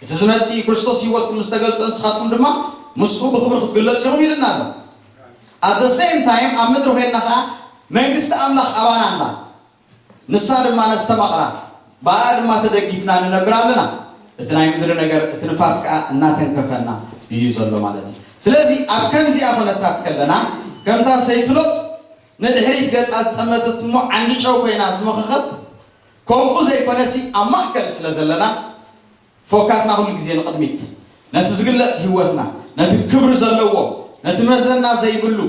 እቲ ዝመጽእ ክርስቶስ ህይወትኩም ምስ ተገልጸ ንስኻትኩም ድማ ምስኡ ብኽብሪ ክትግለጹ ኢኹም ኢልና ኣሎ። At the same time ኣብ ምድሪ ኮይንና ኸዓ መንግስቲ ኣምላኽ ኣባና ኣላ። ንሳ ድማ ነስተማቕራ፣ ብኣኣ ድማ ተደጊፍና ንነብር ኣለና። እቲ ናይ ምድሪ ነገር፣ እቲ ንፋስ ከኣ እናተንከፈና እዩ ዘሎ ማለት እዩ። ስለዚ ኣብ ከምዚኣ ኩነታት ከለና፣ ከምታ ሰይቲ ሎጥ ንድሕሪት ገጻ ዝጠመተት እሞ ዓንዲ ጨው ኮይና ዝመኸኸት፣ ከምኡ ዘይኮነሲ ኣብ ማእከል ስለ ዘለና፣ ፎካስና ኩሉ ግዜ ንቕድሚት፣ ነቲ ዝግለጽ ህይወትና፣ ነቲ ክብሪ ዘለዎ፣ ነቲ መዘና ዘይብሉ፣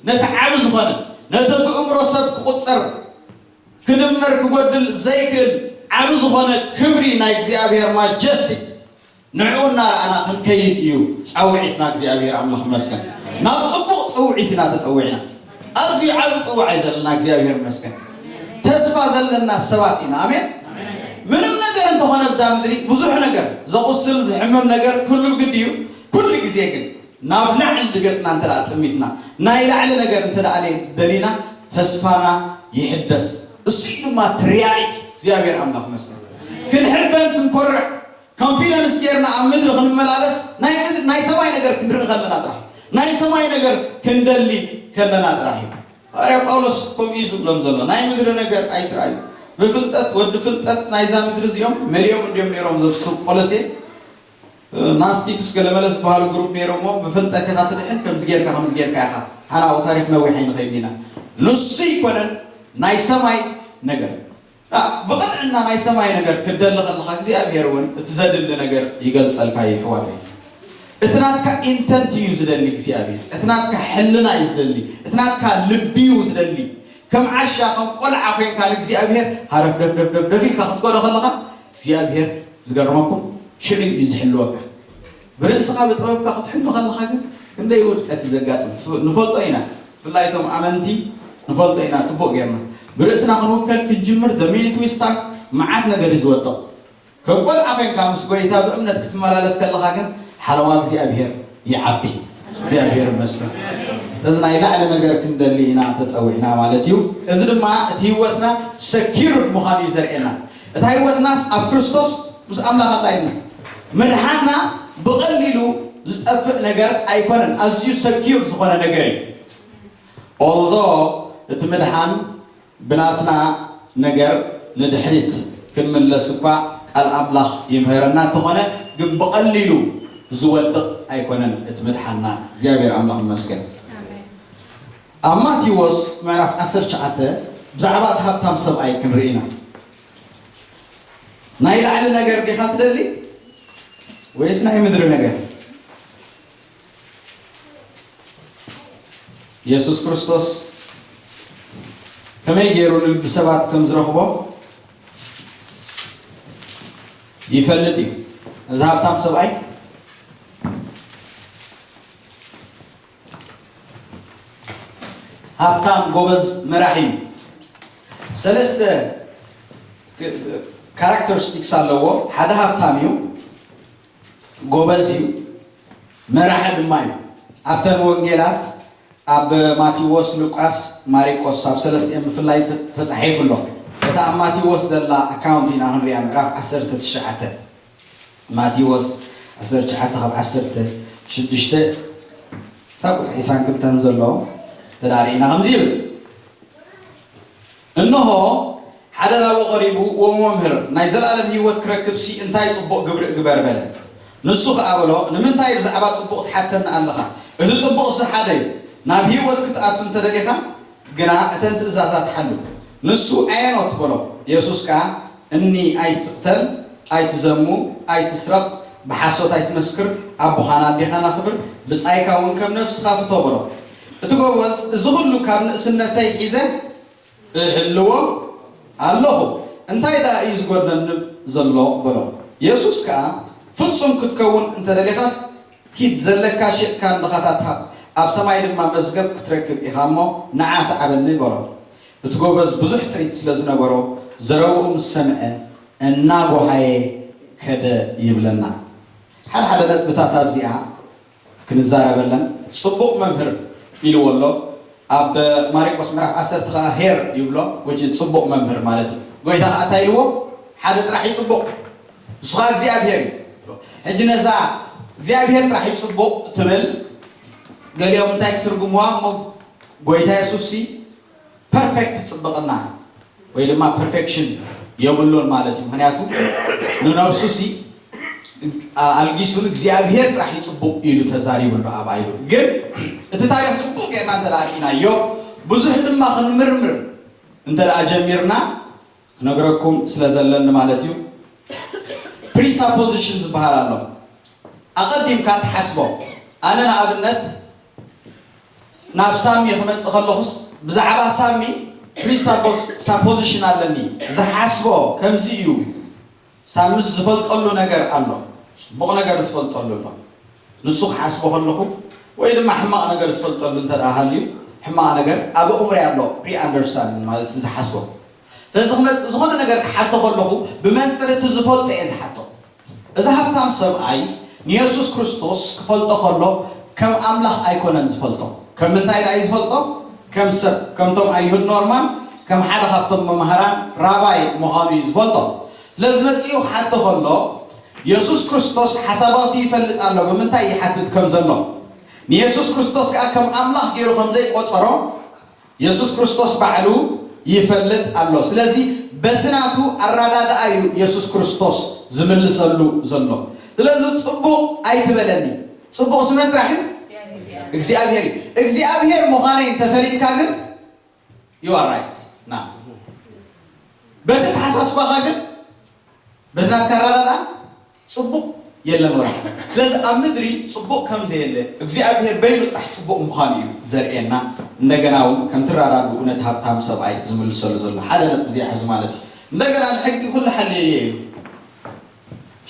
ነቲ ዓቢ ዝኾነ፣ ነቲ ብእምሮ ሰብ ክቑጸር፣ ክድመር ክጎድል ዘይክእል ዓቢ ዝኾነ ክብሪ ናይ እግዚኣብሔር ማጀስቲ፣ ንዕኡ እናረኣና ክንከይድ እዩ ጻውዒትና። እግዚኣብሔር ኣምላኽ ይመስገን። ናብ ጽቡቕ ጽውዒት ኢና ተጸዊዕና። ኣዝዩ ዓቢ ጽውዓ እዩ ዘለና። እግዚኣብሔር ይመስገን። ተስፋ ዘለና ሰባት ኢና። ኣሜን። ምንም ነገር እንተኾነ ኣብዛ ምድሪ ብዙሕ ነገር ዘቑስል ዝሕምም ነገር ክህሉ ግዲ እዩ። ኩሉ ግዜ ግን ናብ ላዕሊ ገጽና እንተ ደኣ ጠሚትና፣ ናይ ላዕሊ ነገር እንተ ደኣ ደሊና፣ ተስፋና ይሕደስ። እሱ እዩ ድማ እቲ ሪያሊቲ። እግዚኣብሔር ኣምላኽ ይመስገን። ክንሕበን ክንኮርዕ፣ ኮንፊደንስ ጌርና ኣብ ምድሪ ክንመላለስ፣ ናይ ምድሪ፣ ናይ ሰማይ ነገር ክንርኢ ከለና ጥራሕ፣ ናይ ሰማይ ነገር ክንደሊ ከለና ጥራሕ እዩ። ሃዋርያ ጳውሎስ ከምኡ እዩ ዝብሎም ዘሎ፣ ናይ ምድሪ ነገር ኣይትርኣዩ። ብፍልጠት፣ ወዲ ፍልጠት ናይዛ ምድሪ እዚኦም መሊኦም እንድዮም ነይሮም፣ ዘብስብ ቆሎሴ፣ ናስቲክስ ገለመለ ዝበሃሉ ግሩፕ ነይሮም እሞ፣ ብፍልጠት ኢኻ ትድሕን፣ ከምዚ ጌርካ፣ ከምዚ ጌርካ ኢኻ። ሓናኡ ታሪኽ ነዊሕ ኣይንኸይድን ኢና። ንሱ ይኮነን ናይ ሰማይ ነገር። ኣ፣ ብቕንዕና ናይ ሰማይ ነገር ክትደሊ ከለኻ፣ እግዚኣብሔር እውን እቲ ዘድሊ ነገር ይገልጸልካ እዩ፣ ኣሕዋተይ። እቲ ናትካ ኢንተንት እዩ ዝደሊ እግዚኣብሔር። እቲ ናትካ ሕልና እዩ ዝደሊ። እቲ ናትካ ልቢ እዩ ዝደሊ። ከም ዓሻ፣ ከም ቆልዓ ኮይንካ ንእግዚኣብሔር ሃረፍ ደፍ ደፍ ደፍ ደፍ ኢልካ ክትጎዶ ከለኻ፣ እግዚኣብሔር፣ ዝገርመኩም፣ ሽዑ እዩ ዝሕልወካ። ብርእስኻ ብጥበብካ ክትሕሉ ከለኻ ግን ክንደይ ውድቀት እዩ ዘጋጥም። ንፈልጦ ኢና። ብፍላይ እቶም ኣመንቲ ንፈልጦ ኢና ጽቡቕ ጌርና። ብርእስና ክንውከል ክንጅምር፣ the minute we start፣ መዓት ነገር እዩ ዝወድቕ። ከም ቆልዓ ኮይንካ ምስ ጎይታ ብእምነት ክትመላለስ ከለኻ ግን ሓለዋ እግዚኣብሔር ይዓቢ። እግዚኣብሔር ይመስገን። እዚ ናይ ላዕሊ ነገር ክንደሊ ኢና ተጸዊዕና ማለት እዩ። እዚ ድማ እቲ ህይወትና ሰኪርድ ምዃኑ እዩ ዘርእየና። እታ ህይወትናስ ኣብ ክርስቶስ ምስ ኣምላኽ ኣላ ኢልና። ምድሓንና ብቐሊሉ ዝጠፍእ ነገር ኣይኮነን። ኣዝዩ ሰኪር ዝኾነ ነገር እዩ። ኦልዶ እቲ ምድሓን ብናትና ነገር ንድሕሪት ክንምለስ እኳ ቃል ኣምላኽ ይምህረና እንተኾነ፣ ግን ብቐሊሉ ዝወድቕ ኣይኮነን እቲ ምድሓንና። እግዚኣብሔር ኣምላኽ ይመስገን። ኣሜን። ኣብ ማቴዎስ ምዕራፍ ዓሰርተ ትሽዓተ ብዛዕባ እቲ ሃብታም ሰብኣይ ክንርኢ ኢና። ናይ ላዕሊ ነገር ዲኻ ትደሊ ወይስ ናይ ምድሪ ነገር? የሱስ ክርስቶስ ከመይ ገይሩ ንልቢ ሰባት ከም ዝረኽቦ ይፈልጥ እዩ። እዚ ሃብታም ሰብኣይ ሃብታም ጎበዝ መራሒ እዩ። ሰለስተ ካራክተሪስቲክስ ኣለዎ። ሓደ ሃብታም እዩ፣ ጎበዝ እዩ፣ መራሒ ድማ እዩ። ኣብተን ወንጌላት ኣብ ማቴዎስ፣ ሉቃስ፣ ማሪቆስ ኣብ ሰለስቲኦም ብፍላይ ተ-፣ ተጻሒፉ ኣሎ። እታ ኣብ ማቴዎስ ዘላ ኣካውንት ኢና ክንሪኣ፣ ምዕራፍ ዓሰርተ ትሽዓተ። ማቴዎስ ዓሰርተ ትሽዓተ ካብ ዓሰርተ ሽዱሽተ ክሳብ ቁጽሪ ዕስራን ክልተን ዘሎ ተዳሪእና ከምዚ ይብል። እንሆ ሓደ ናብኡ ቀሪቡ፣ "ወመምህር፣ ናይ ዘለኣለም ህይወት ክረክብሲ እንታይ ጽቡቕ ግብሪ እግበር?" በለ። ንሱ ኸኣ በሎ፣ "ንምንታይ ብዛዕባ ጽቡቕ ትሓተኒ ኣለኻ? እቲ ጽቡቕሲ ሓደ እዩ። ናብ ህይወት ክትኣቱ እንተ ደሊኻ ግና እተን ትእዛዛት ሓሉ።" ንሱ፣ "ኣየኖት?" በሎ። የሱስ ከኣ፣ "እኒ ኣይትቕተል፣ ኣይትዘሙ፣ ኣይትስረቕ፣ ብሓሶት ኣይትመስክር፣ ኣቦኻን ኣዴኻን ኣኽብር፣ ብጻይካ እውን ከም ነፍስኻ ፍቶ" በሎ። እቲ ጎበዝ፣ "እዚ ኹሉ ካብ ንእስነተይ ሒዘ እሕልዎ ኣለኹ፣ እንታይ ደኣ እዩ ዝጎድለኒ ዘሎ?" በሎ። የሱስ ከኣ፣ "ፍጹም ክትከውን እንተ ደሊኻስ፣ ኪድ፣ ዘለካ ሸይጥካ ንድኻታት ሃብ፣ ኣብ ሰማይ ድማ መዝገብ ክትረክብ ኢኻ እሞ፣ ንዓ ሰዓበኒ" በሎ። እቲ ጎበዝ ብዙሕ ጥሪት ስለ ዝነበሮ፣ ዘረብኡ ምስ ሰምዐ፣ እናጎሃየ ከደ ይብለና። ሓደ ሓደ ነጥብታት ኣብዚኣ ክንዛረበለን። ጽቡቕ መምህር ኢልዎ ኣሎ። ኣብ ማሪቆስ ምዕራፍ ዓሰርተ ኸኣ ሄር ይብሎ፣ ወይ ጽቡቕ መምህር ማለት እዩ። ጎይታ ኸኣ እንታይ ኢልዎ? ሓደ ጥራሕ እዩ ጽቡቕ፣ ንሱ ኸኣ እግዚኣብሔር እዩ። ሕጂ ነዛ እግዚኣብሔር ጥራሕ እዩ ጽቡቕ ትብል፣ ገሊኦም እንታይ ክትርጉምዋ እሞ፣ ጎይታ የሱስ ሲ ፐርፌክት ጽብቕና ወይ ድማ ፐርፌክሽን የብሉን ማለት እዩ። ምኽንያቱ ንነብሱ ሲ ኣልጊሱ እግዚኣብሔር ጥራሕ እዩ ጽቡቕ ኢሉ ተዛሪቡ ኣሎ ኣባይሉ። ግን እቲ ታሪኽ ጽቡቕ ጌርና እንተ ደኣ ርኢናዮ፣ ብዙሕ ድማ ክንምርምር እንተ ደኣ ጀሚርና፣ ክነግረኩም ስለ ዘለኒ ማለት እዩ። ፕሪሳፖዚሽን ዝበሃል ኣሎ። ኣቐዲምካ ትሓስቦ። ኣነ ንኣብነት ናብ ሳሚ ክመጽእ ከለኹስ፣ ብዛዕባ ሳሚ ፕሪሳፖዚሽን ኣለኒ። ዝሓስቦ ከምዚ እዩ። ሳምስ ዝፈልጠሉ ነገር ኣሎ። ጽቡቕ ነገር ዝፈልጠሉ ኣሎ። ንሱ ክሓስቦ ከለኹ፣ ወይ ድማ ሕማቕ ነገር ዝፈልጠሉ እንተ ደኣ ሃልዩ፣ ሕማቕ ነገር ኣብ ኣእምሮይ ኣሎ። ፕሪ ኣንደርስታንድ ማለት ዝሓስቦ። ስለዚ ክመጽእ፣ ዝኾነ ነገር ክሓቶ ከለኹ፣ ብመንጽር እቲ ዝፈልጦ እየ ዝሓቶ። እዚ ሃብታም ሰብኣይ ንየሱስ ክርስቶስ ክፈልጦ ከሎ፣ ከም ኣምላኽ ኣይኮነን ዝፈልጦ። ከም ምንታይ ደኣ እዩ ዝፈልጦ? ከም ሰብ፣ ከምቶም ኣይሁድ ኖርማል፣ ከም ሓደ ካብቶም መማህራን ራባይ ምዃኑ እዩ ዝፈልጦ። ስለዚ መጺኡ ክሓቶ ከሎ፣ የሱስ ክርስቶስ ሓሳባቱ ይፈልጥ ኣሎ፣ ብምንታይ ይሓትት ከም ዘሎ። ንየሱስ ክርስቶስ ከኣ ከም ኣምላኽ ገይሩ ከም ዘይቆጸሮ የሱስ ክርስቶስ ባዕሉ ይፈልጥ ኣሎ። ስለዚ በቲ ናቱ ኣረዳድኣ እዩ የሱስ ክርስቶስ ዝምልሰሉ ዘሎ። ስለዚ ጽቡቕ ኣይትበለኒ። ጽቡቕ ስመ ጥራሕ እዩ? እግዚኣብሔር እዩ። እግዚኣብሔር ምዃነይ እንተፈሊጥካ ግን you are right። ና። በቲ ኣተሓሳስባኻ ግን በቲ ናትካ ኣረዳድኣ ጽቡቕ የለን ወላ። ስለዚ ኣብ ምድሪ ጽቡቕ ከም ዘየለ እግዚኣብሔር በይኑ ጥራሕ ጽቡቕ ምዃኑ እዩ ዘርእየና። እንደገና እውን ከምቲ ኣረዳድኡ ነቲ ሃብታም ሰብኣይ ዝምልሰሉ ዘሎ ሓደ ነጥቢ እዚኣ ሕዚ ማለት እዩ። እንደገና ንሕጊ ኩሉ ሓልየዮ እዩ።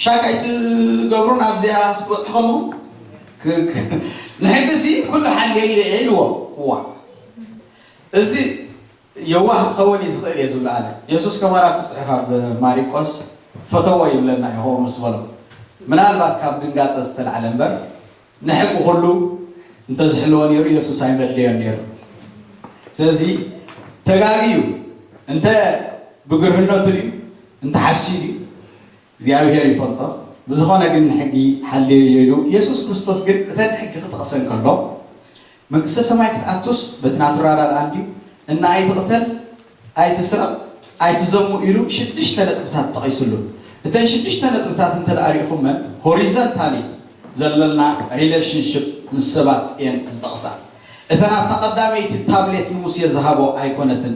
ሻክ ኣይትገብሩን ኣብዚኣ ክትበጽሑ ከለኹም? ክ-፣ ክ-፣ ንሕጊሲ ኩሉ ሓልየዮ እየ ኢልዎ። እዋ። እዚ የዋህ ክኸውን እዩ ዝኽእል እየ ዝብሎ ኣነ። የሱስ ከማን ኣብቲ ጽሑፍ ኣብ ማሪቆስ፣ "ፈተዎ" ይብለና የሆዋ ምስ በሎ። ምናልባት ካብ ድንጋጸ ዝተላዕለ እምበር፣ ንሕጊ ኩሉ እንተዝሕልዎ ነይሩ፣ የሱስ ኣይመድለዮን ነይሩ። ስለዚ ተጋግዩ፣ እንተ ብግርህነቱ ድዩ፣ እንተ ሓስዩ ድዩ፣ እግዚኣብሔር ይፈልጦ። ብዝኾነ ግን ንሕጊ ሓልየዮ ኢሉ። የሱስ ክርስቶስ ግን እተን ሕጊ ክጠቕሰን ከሎ፣ መንግስተ ሰማይ ክትኣቱስ በቲ ናቱ ኣረዳድኣ እንድዩ፣ እና ኣይትቕተል፣ ኣይትስረቕ፣ ኣይትዘሙ ኢሉ ሽዱሽተ ነጥብታት ጠቒስሉ። እተን ሽዱሽተ ነጥብታት እንተ ደኣ ሪእኹመን፣ ሆሪዘንታሊ ዘለና ሪሌሽንሽፕ ምስ ሰባት እየን ዝጠቕሳ። እተን ኣብታ ቀዳመይቲ ታብሌት ንሙሴ ዝሃቦ ኣይኮነትን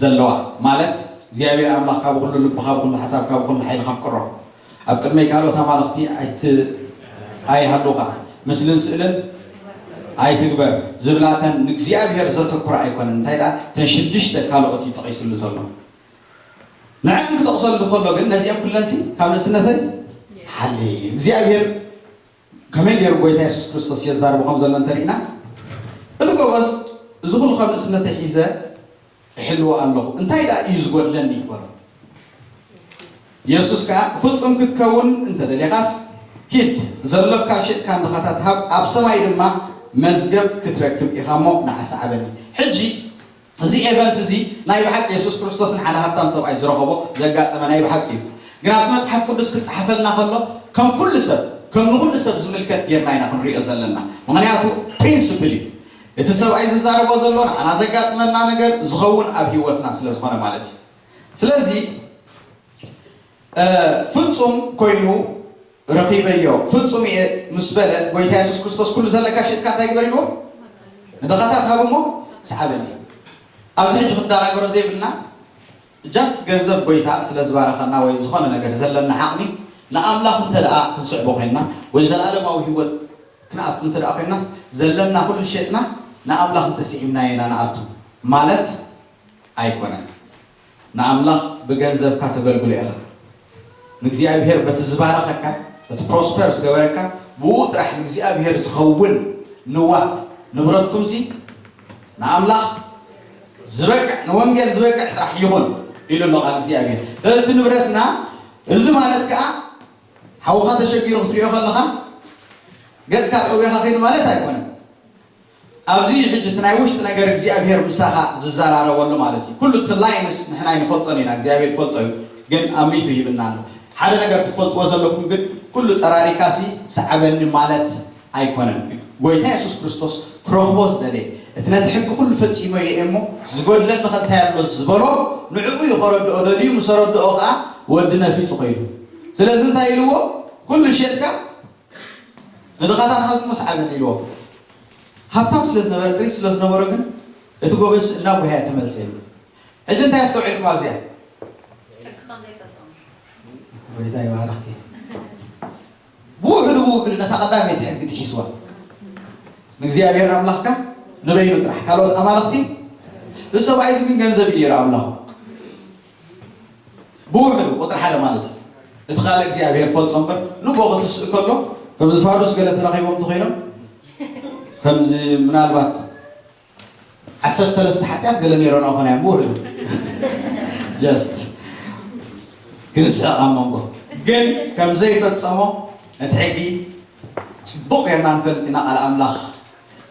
ዘለዋ፣ ማለት እግዚኣብሔር ኣምላኽ ካብ ኩሉ ልብኻ፣ ካብ ኩሉ ሓሳብ፣ ካብ ኩሉ ሓይልኻ ኣፍቅሮ። ኣብ ቅድመይ ካልኦት ኣማልኽቲ ኣይት-፣ ኣይሃሉኻ፣ ምስልን ስእልን ኣይትግበር ዝብላተን ንእግዚኣብሔር ዘተኩራ ኣይኮነን። እንታይ ደኣ እተን ሽዱሽተ ካልኦት እዩ ጠቒስሉ ዘሎ። ንዕን ክጠቕሰሉ ከሎ ግን ነዚኦም ኩለንሲ ካብ ንእስነተይ ሓሊ እግዚኣብሔር ከመይ ገይሩ ጎይታ የሱስ ክርስቶስ የዛርቦ ከም ዘሎ እንተሪእና፣ እቲ ጎበዝ፣ "እዚ ኩሉ ካብ ንእስነተይ ሒዘ እሕልዎ ኣለኹ፣ እንታይ ደኣ እዩ ዝጎድለኒ?" በሎ። የሱስ ከኣ፣ "ፍጹም ክትከውን እንተ ደሊኻስ፣ ኪድ፣ ዘሎካ ሸጥካ ንድኻታት ሃብ፣ ኣብ ሰማይ ድማ መዝገብ ክትረክብ ኢኻ እሞ፣ ንዓ ሰዓበኒ።" ሕጂ፣ እዚ ኤቨንት እዚ ናይ ብሓቂ የሱስ ክርስቶስን ሓደ ሃብታም ሰብኣይ ዝረኸቦ ዘጋጠመ ናይ ብሓቂ እዩ። ግን ኣብቲ መጽሓፍ ቅዱስ ክጸሓፈልና ከሎ፣ ከም ኩሉ ሰብ፣ ከም ንኹሉ ሰብ ዝምልከት ጌርና ኢና ክንሪኦ ዘለና። ምኽንያቱ ፕሪንስፕል እዩ። እቲ ሰብኣይ ዝዛረቦ ዘሎ ንዓና ዘጋጥመና ነገር ዝኸውን ኣብ ህይወትና ስለ ዝኾነ ማለት እዩ። ስለዚ ፍጹም ኮይኑ ረኺበዮ፣ ፍጹም እየ ምስ በለ ጎይታ የሱስ ክርስቶስ፣ ኩሉ ዘለካ ሸጥካ እንታይ ግበር ኢልዎ? ንድኻታት ሃብ እሞ ስዓበኒ። ኣብዚ ሕጂ ክንደናገሮ ዘይብልና፣ ጃስት ገንዘብ ጎይታ ስለ ዝባረኸና ወይ ዝኾነ ነገር ዘለና ዓቕሚ ንኣምላኽ እንተ ደኣ ክንስዕቦ ኮይንና ወይ ዘለኣለማዊ ህይወት ክንኣቱ እንተ ደኣ ኮይንናስ፣ ዘለና ኩሉ ሸጥና ንኣምላኽ እንተስዒብናዮ ኢና ንኣቱ ማለት ኣይኮነን። ንኣምላኽ ብገንዘብካ ተገልግሎ ኢኻ። ንእግዚኣብሔር በቲ ዝባረኸካ፣ በቲ ፕሮስፐር ዝገበረካ፣ ብኡ ጥራሕ ንእግዚኣብሔር ዝኸውን ንዋት ንብረትኩምሲ ንኣምላኽ ዝበቅዕ፣ ንወንጌል ዝበቅዕ ጥራሕ ይኹን ኢሉ ኣሎ ቃል እግዚኣብሔር። ስለዚ እቲ ንብረትና፣ እዚ ማለት ከዓ ሓውኻ ተሸጊሩ ክትሪኦ ከለኻ ገጽካ ቀዊኻ ኸይድ ማለት ኣይኮነን። ኣብዚ ሕጂ እቲ ናይ ውሽጢ ነገር እግዚኣብሔር ምሳኻ ዝዘራረበሉ ማለት እዩ። ኩሉ እቲ ላይንስ ንሕና ኣይንፈልጦን ኢና፣ እግዚኣብሔር ይፈልጦ እዩ። ግን ኣሚቱ ይብና ኣሎ። ሓደ ነገር ክትፈልጥዎ ዘለኩም ግን፣ ኩሉ ጸራሪካሲ ሰዓበኒ ማለት ኣይኮነን። ጎይታ የሱስ ክርስቶስ ክረኽቦ ዝደለየ፣ እቲ ነቲ ሕጊ ኩሉ ፈጺመዮ እየ እሞ ዝጎድለኒ ከ እንታይ ኣሎ ዝበሎ፣ ንዕኡ እዩ ከረድኦ ደልዩ። ምስ ኣረድኦ ከኣ ወዲ ነፊጹ ኸይዱ። ስለዚ እንታይ ኢልዎ? ኩሉ ሸጥካ ንድኻታት ሃብሞ ሰዓበኒ ኢልዎ። ሃብታም ስለ ዝነበረ፣ ጥሪት ስለ ዝነበሮ ግን እቲ ጎበዝ እናጉሃየ ተመልሰ እዩ። ሕጂ እንታይ ኣስተውዒልኩም ኣብዚኣ? ሕጊ ከም ዘይፈጸሙ። ጎይታ ይባርኽኪ። ብውሕዱ ብውሕዱ ነታ ቀዳመይቲ ሕጊ ጥሒስዋ። ንእግዚኣብሔር ኣምላኽካ ንበይኑ ጥራሕ፣ ካልኦት ኣማልኽቲ። እዚ ሰብኣይ እዚ ግን ገንዘብ እዩ ነይሩ ኣምላኹ። ብውሕዱ ቁፅሪ ሓደ ማለት እዩ። እቲ ካልእ እግዚኣብሔር ፈልጦ እምበር፣ ንጎ ክትስእ ከሎ ከምዚ ፋዱስ ገለ ተራኺቦም ተኾይኖም፣ ከምዚ ምናልባት ዓሰርተ ሰለስተ ሓጢኣት ገለ ነይሮን ኣኾና እዮም ብውሕዱ። ጀስት ክንስሕቕ ኣብ መንጎ። ግን ከም ዘይፈጸሞ ነቲ ሕጊ ጽቡቕ ጌርና ንፈልጥ ኢና። ቃል ኣምላኽ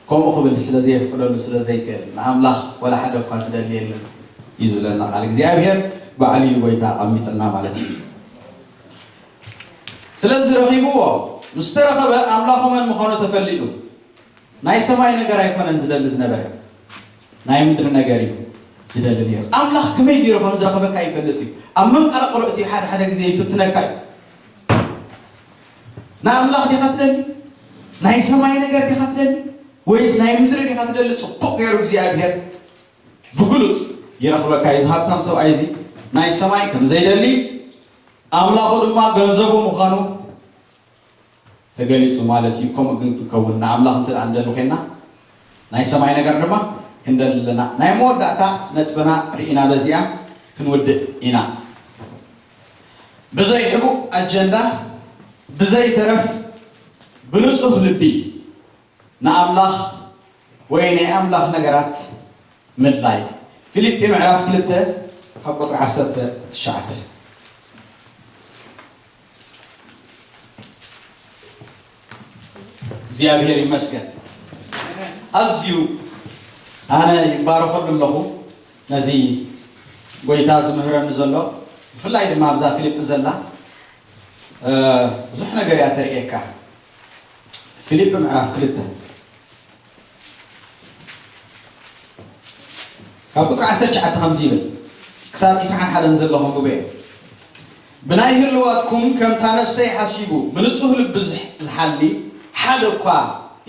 ከምኡ ክብል ስለ ዘየፍቅደሉ ስለ ዘይክእል፣ ንኣምላኽ ወላ ሓደ እኳ ዝደሊ የለን እዩ ዝብለና ቃል እግዚኣብሔር። ባዕሉ እዩ ጎይታ ኣቐሚጥልና ማለት እዩ። ስለዚ ረኺብዎ፣ ምስ ተረኸበ ኣምላኹ መን ምዃኑ ተፈሊጡ። ናይ ሰማይ ነገር ኣይኮነን ዝደሊ ዝነበረ፣ ናይ ምድሪ ነገር እዩ ዝደሊ ነይሩ። ኣምላኽ ከመይ ገይሩ ከም ዝረኸበካ ይፈልጥ እዩ። ኣብ መንቀረቕሮ እቲ ሓደ ሓደ ግዜ ይፍትነካ እዩ። ንኣምላኽ ዲኻ ትደሊ? ናይ ሰማይ ነገር ዲኻ ትደሊ? ወይስ ናይ ምድሪ ዲኻ ትደሊ? ጽቡቕ ገይሩ እግዚኣብሔር ብግሉጽ ይረኽበካ እዩ። እዚ ሃብታም ሰብኣይ እዚ ናይ ሰማይ ከም ዘይደሊ፣ ኣምላኹ ድማ ገንዘቡ ምዃኑ ተገሊጹ ማለት እዩ። ከምኡ ግን ክንከውን ንኣምላኽ እንተ ደኣ ንደሊ ኮይንና፣ ናይ ሰማይ ነገር ድማ ክንደሊ ኣለና። ናይ መወዳእታ ነጥብና ርኢና በዚኣ ክንውድእ ኢና። ብዘይ ሕቡእ ኣጀንዳ፣ ብዘይ ተረፍ፣ ብንጹህ ልቢ ንኣምላኽ ወይ ናይ ኣምላኽ ነገራት ምድላይ። ፊልጲ ምዕራፍ ክልተ ካብ ቁጽሪ ዓሰርተ ትሽዓተ። እግዚኣብሔር ይመስገን። ኣዝዩ ኣነ ይባረኸሉ ኣለኹ ነዚ ጎይታ ዝምህረኒ ዘሎ፣ ብፍላይ ድማ ኣብዛ ፊልጲ ዘላ፣ እ፣ ብዙሕ ነገር እያ ተርእየካ። ፊልጲ ምዕራፍ ክልተ ካብ ቁጽሪ ዓሰርተ ትሽዓተ ከምዚ ይብል፣ ክሳብ ዕስራን ሓደን ዘሎ ከንብቦ እየ። ብናይ ህልዋትኩም ከምታ ነፍሰይ ሓሲቡ ብንጹህ ልቢ ዝሕ-፣ ዝሓሊ ሓደ እኳ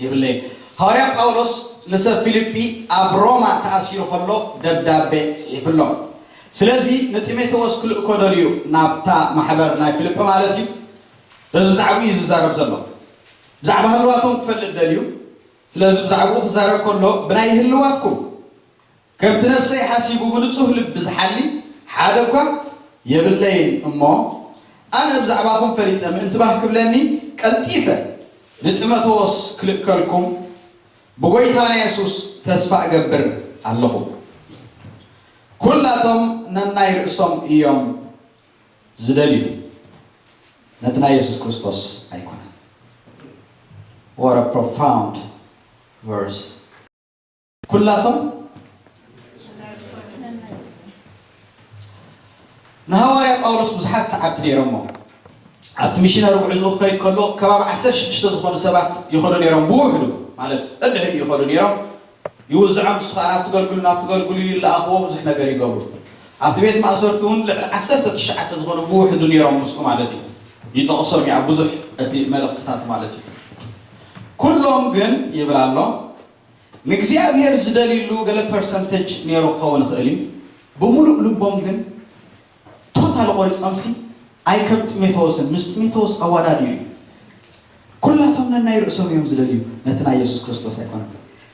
የብለይን። ሃዋርያ ጳውሎስ ንሰብ ፊልጲ ኣብ ሮማ ተኣሲሩ ከሎ ደብዳቤ ጽሒፍሎም። ስለዚ ንጢሞቴዎስ ክልእኮ ደልዩ ናብታ ማሕበር ናይ ፊልጲ ማለት እዩ። በዚ ብዛዕባኡ እዩ ዝዛረብ ዘሎ። ብዛዕባ ህልዋቶም ክፈልጥ ደልዩ። ስለዚ ብዛዕባኡ ክዛረብ ከሎ ብናይ ህልዋትኩም ከምቲ ነፍሰይ ሓሲቡ ብንጹህ ልቢ ዝሓሊ ሓደ እኳ የብለይን እሞ፣ ኣነ ብዛዕባኹም ፈሊጠ ምእንቲ ባህ ክብለኒ ቀልጢፈ ንጢሞቴዎስ ክልእከልኩም ብጎይታና የሱስ ተስፋ እገብር ኣለኹ። ኩላቶም ነናይ ርእሶም እዮም ዝደልዩ፣ ነቲ ናይ የሱስ ክርስቶስ ኣይኮነን። What a profound verse። ኩላቶም ንሃዋርያ ጳውሎስ ብዙሓት ሰዓብቲ ነይሮሞ። ኣብቲ ሚሽነሪ ጉዕዞ ክኸይድ ከሎ ከባቢ ዓሰርተ ሽዱሽተ ዝኾኑ ሰባት ይኸዱ ነይሮም፣ ብውሕዱ ማለት ደድሕሪኡ ይኸዱ ነይሮም። ይውዝዖም። ንሱ ከዓ ናብቲ ገልግሉ ናብቲ ገልግሉ ይለኣኽዎ፣ ብዙሕ ነገር ይገብሩ። ኣብቲ ቤት ማእሰርቲ እውን ልዕሊ ዓሰርተ ትሽዓተ ዝኾኑ ብውሕዱ ነይሮም ምስኡ ማለት እዩ። ይጠቕሶም እዩ ኣብ ብዙሕ እቲ መልእኽትታት ማለት እዩ። ኩሎም ግን ይብል ኣሎ ንእግዚኣብሔር ዝደልይሉ ገለ ፐርሰንተጅ ነይሩ ክኸውን ይኽእል እዩ። ብምሉእ ልቦም ግን ቶታል ቆሪጾምሲ ኣይከም ጢሞቴዎስን ምስ ጢሞቴዎስ ኣዋዳድዩ እዩ። ኩላቶም ነናይ ርእሶም እዮም ዝደልዩ፣ ነቲ ናይ የሱስ ክርስቶስ ኣይኮነን።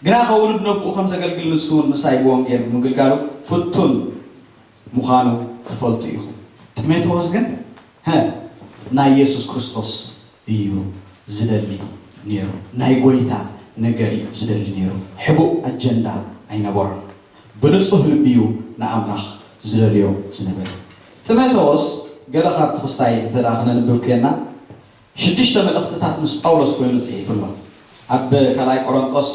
ግና ከውሉድ ነብኡ ከም ዘገልግል ንሱ እውን ምሳይ ብወንጌል ምግልጋሉ ፍቱን ምዃኑ ትፈልጡ ኢኹም። ጢሞቴዎስ ግን ሀ ናይ የሱስ ክርስቶስ እዩ ዝደሊ ነይሩ። ናይ ጎይታ ነገር እዩ ዝደሊ ነይሩ። ሕቡእ ኣጀንዳ ኣይነበሮን። ብንጹህ ልቢ እዩ ንኣምላኽ ዝደልዮ ዝነበረ። ጢሞቴዎስ ገለ ካብቲ ክስታይ እንተ ደኣ ክነንብብ ኮንና ሽዱሽተ መልእኽትታት ምስ ጳውሎስ ኮይኑ ጽሒፉ ኣሎ። ኣብ ካልኣይ ቆሮንጦስ፣